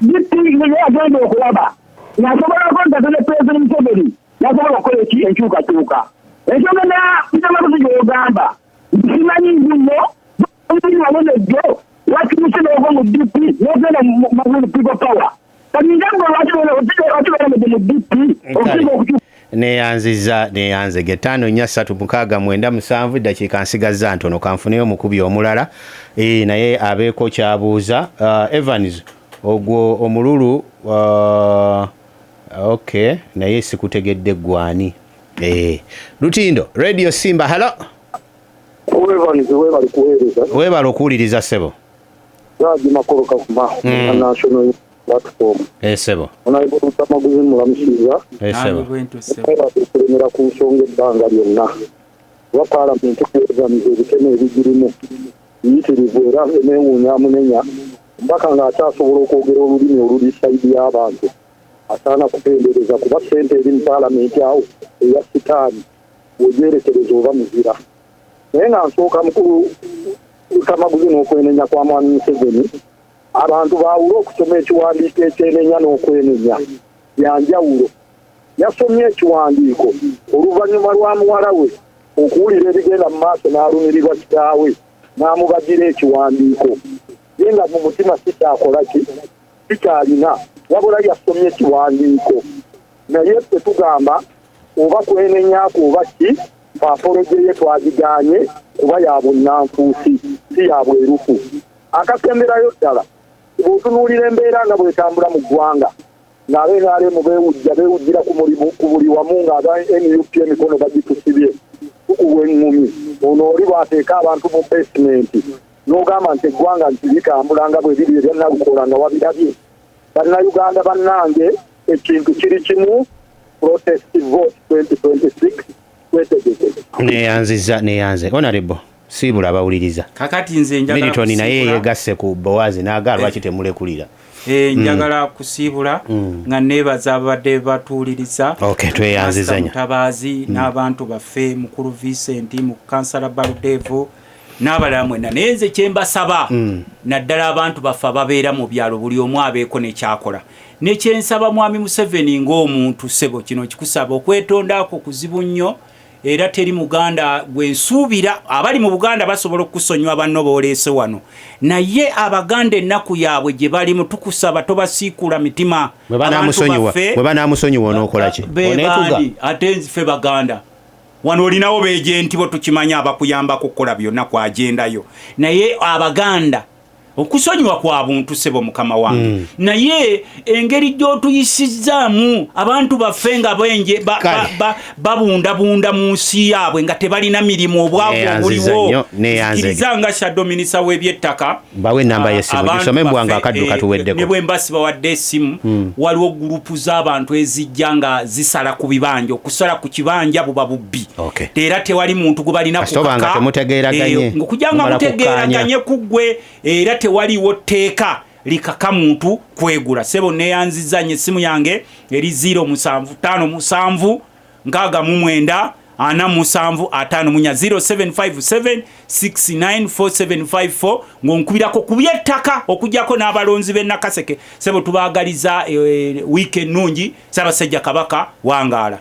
Speaker 3: DP ye yagenda okulaba nasobola okontakta ne President Museveni, nasobola okukola eki enkyukakyuka. Ensonga endala, Mpita gy'ogamba nti simanyi nguno wanene jjo wakyuse n'ova mu DP n'ogenda mu People Power. Kati nze gwe lwaki beeremedde mu DP okusinga okukyuka?
Speaker 2: Neyanziza, neyanzege. 543 697. Dakiika nsigazza ntono, kanfuneyo omukubi omulala naye abeeko kyabuuza. Evans, ogwo omululu ok, naye sikutegedde gwani. Lutindo, Radio Simba, hello.
Speaker 4: Evans, webali kuweereza.
Speaker 2: Weebala okuwuliriza ssebo.
Speaker 4: Jaji Makolo Kavuma, National Platform.
Speaker 2: Ssebo.
Speaker 4: Honorable Lutamaguzi, mulamusiza.
Speaker 2: Ssebo.
Speaker 4: Mwebale okulemera ku nsonga ebbanga lyonna, kuba paalamenti Evans ebiteme ebigirimu biyitirivu, era neewuunya amunenya omubaka ng'akyasobola okwogera olulimi oluli side y'abantu. Asaana kutendereza, kuba ssente eri mu paalamenti awo eya sitaani bw'ogyerekereza oba muzira. Naye nga nsooka, mukulu Lutamaguzi, n'okwenenya kwa mwami Museveni, abantu baawule okusoma ekiwandiiko ekyenenya n'okwenenya byanjawulo. Yasomye ekiwandiiko oluvannyuma lwa muwala we okuwulira ebigenda mu maaso n'alumirirwa kitaawe n'amubagira ekiwandiiko, ye nga mu mutima sikyakola ki sikyalina, wabula yasomye ekiwandiiko. Naye ffe tugamba oba kwenenyaako oba ki, apology ye twagiganye kuba ya bunnanfuusi, si ya bwerufu. Akasemberayo ddala, bw'otunuulira embeera nga bw'etambula mu ggwanga, ng'aba NRM beewujja beewujjira ku mulimu ku buli wamu, ng'aba NUP emikono bagitusibye, tukubwa eŋŋumi, ono oli bw'ateeka abantu mu basement n'ogamba nti eggwanga nti litambula nga bwe biri ebya Nalukola nga wabirabye. Bannayuganda bannange, ekintu kiri kimu: protest vote 2026, twetegeke.
Speaker 2: Neyanziza, neyanze. Honorable, siibula abawuliriza.
Speaker 1: Kakati nze njagala
Speaker 2: Milton naye
Speaker 1: kusiibula.
Speaker 2: yegasse ku Bowazi n'agaa lwaki temulekulira.
Speaker 1: Njagala kusiibula nga neebaza abadde batuwuliriza.
Speaker 2: Okay, tweyanziza
Speaker 1: Master
Speaker 2: nnyo.
Speaker 1: Mutabaazi n'abantu baffe, mukulu Vincent, mu kansala Baludevu. N'abalala mwenna. Naye nze kyembasaba, naddala abantu baffe ababeera mu byalo, buli omu abeeko nekyakola. Nekyensaba Mwami Museveni ng'omuntu, ssebo, kino kikusaba, okwetondako kuzibu nnyo, era teri Muganda gwe nsuubira. Abali mu Buganda basobola okukusonyiwa banno booleese wano, naye Abaganda ennaku yaabwe gye balimu, tukusaba tobasiikuula mitima.
Speaker 2: Bwe banaamusonyiwa,
Speaker 1: Abantu baffe-
Speaker 2: bwe banaamusonyiwa onookola ki?
Speaker 1: Be
Speaker 2: Oneetuga?
Speaker 1: baani? Ate nzife Baganda wano olinawo beejenti bo, tukimanyi, abakuyambako okukola byonna kwagendayo. Naye Abaganda okusonyiwa kwa buntu, sebo mukama wange. Naye engeri gy'otuyisizaamu abantu baffe nga benje
Speaker 2: Kale.
Speaker 1: babundabunda mu nsi yaabwe nga tebalina mirimu, obwavu
Speaker 2: Neeyanziza
Speaker 1: obuliwo.
Speaker 2: nnyo, neeyanzege.
Speaker 1: Nzikiriza nga shadow minister w'ebyettaka.
Speaker 2: Bawe enamba y'essimu,
Speaker 1: Abantu
Speaker 2: gisome mbwanga
Speaker 1: baffe,
Speaker 2: akaddu katuweddeko.
Speaker 1: Ne bwe mba sibawadde essimu, waliwo gurupu z'abantu ezijja nga zisala ku bibanja. Okusala ku kibanja buba bubbi. Era tewali muntu gwe balina
Speaker 2: Kasita oba nga
Speaker 1: kukaka.
Speaker 2: temutegeeraganye,
Speaker 1: Ng'okujja nga
Speaker 2: mumala
Speaker 1: mutegeeraganye ku ggwe, era tewaliwo tteeka likaka muntu kwegula. Sebo, neyanziza nnyo. Essimu yange eri 0757 69 4754, 0757 694754, ng'onkubirako ku by'ettaka, okugyako n'abalonzi b'e Nakaseke. Sebo, tubaagaliza wiiki ennungi. Ssaabasajja Kabaka wangaala.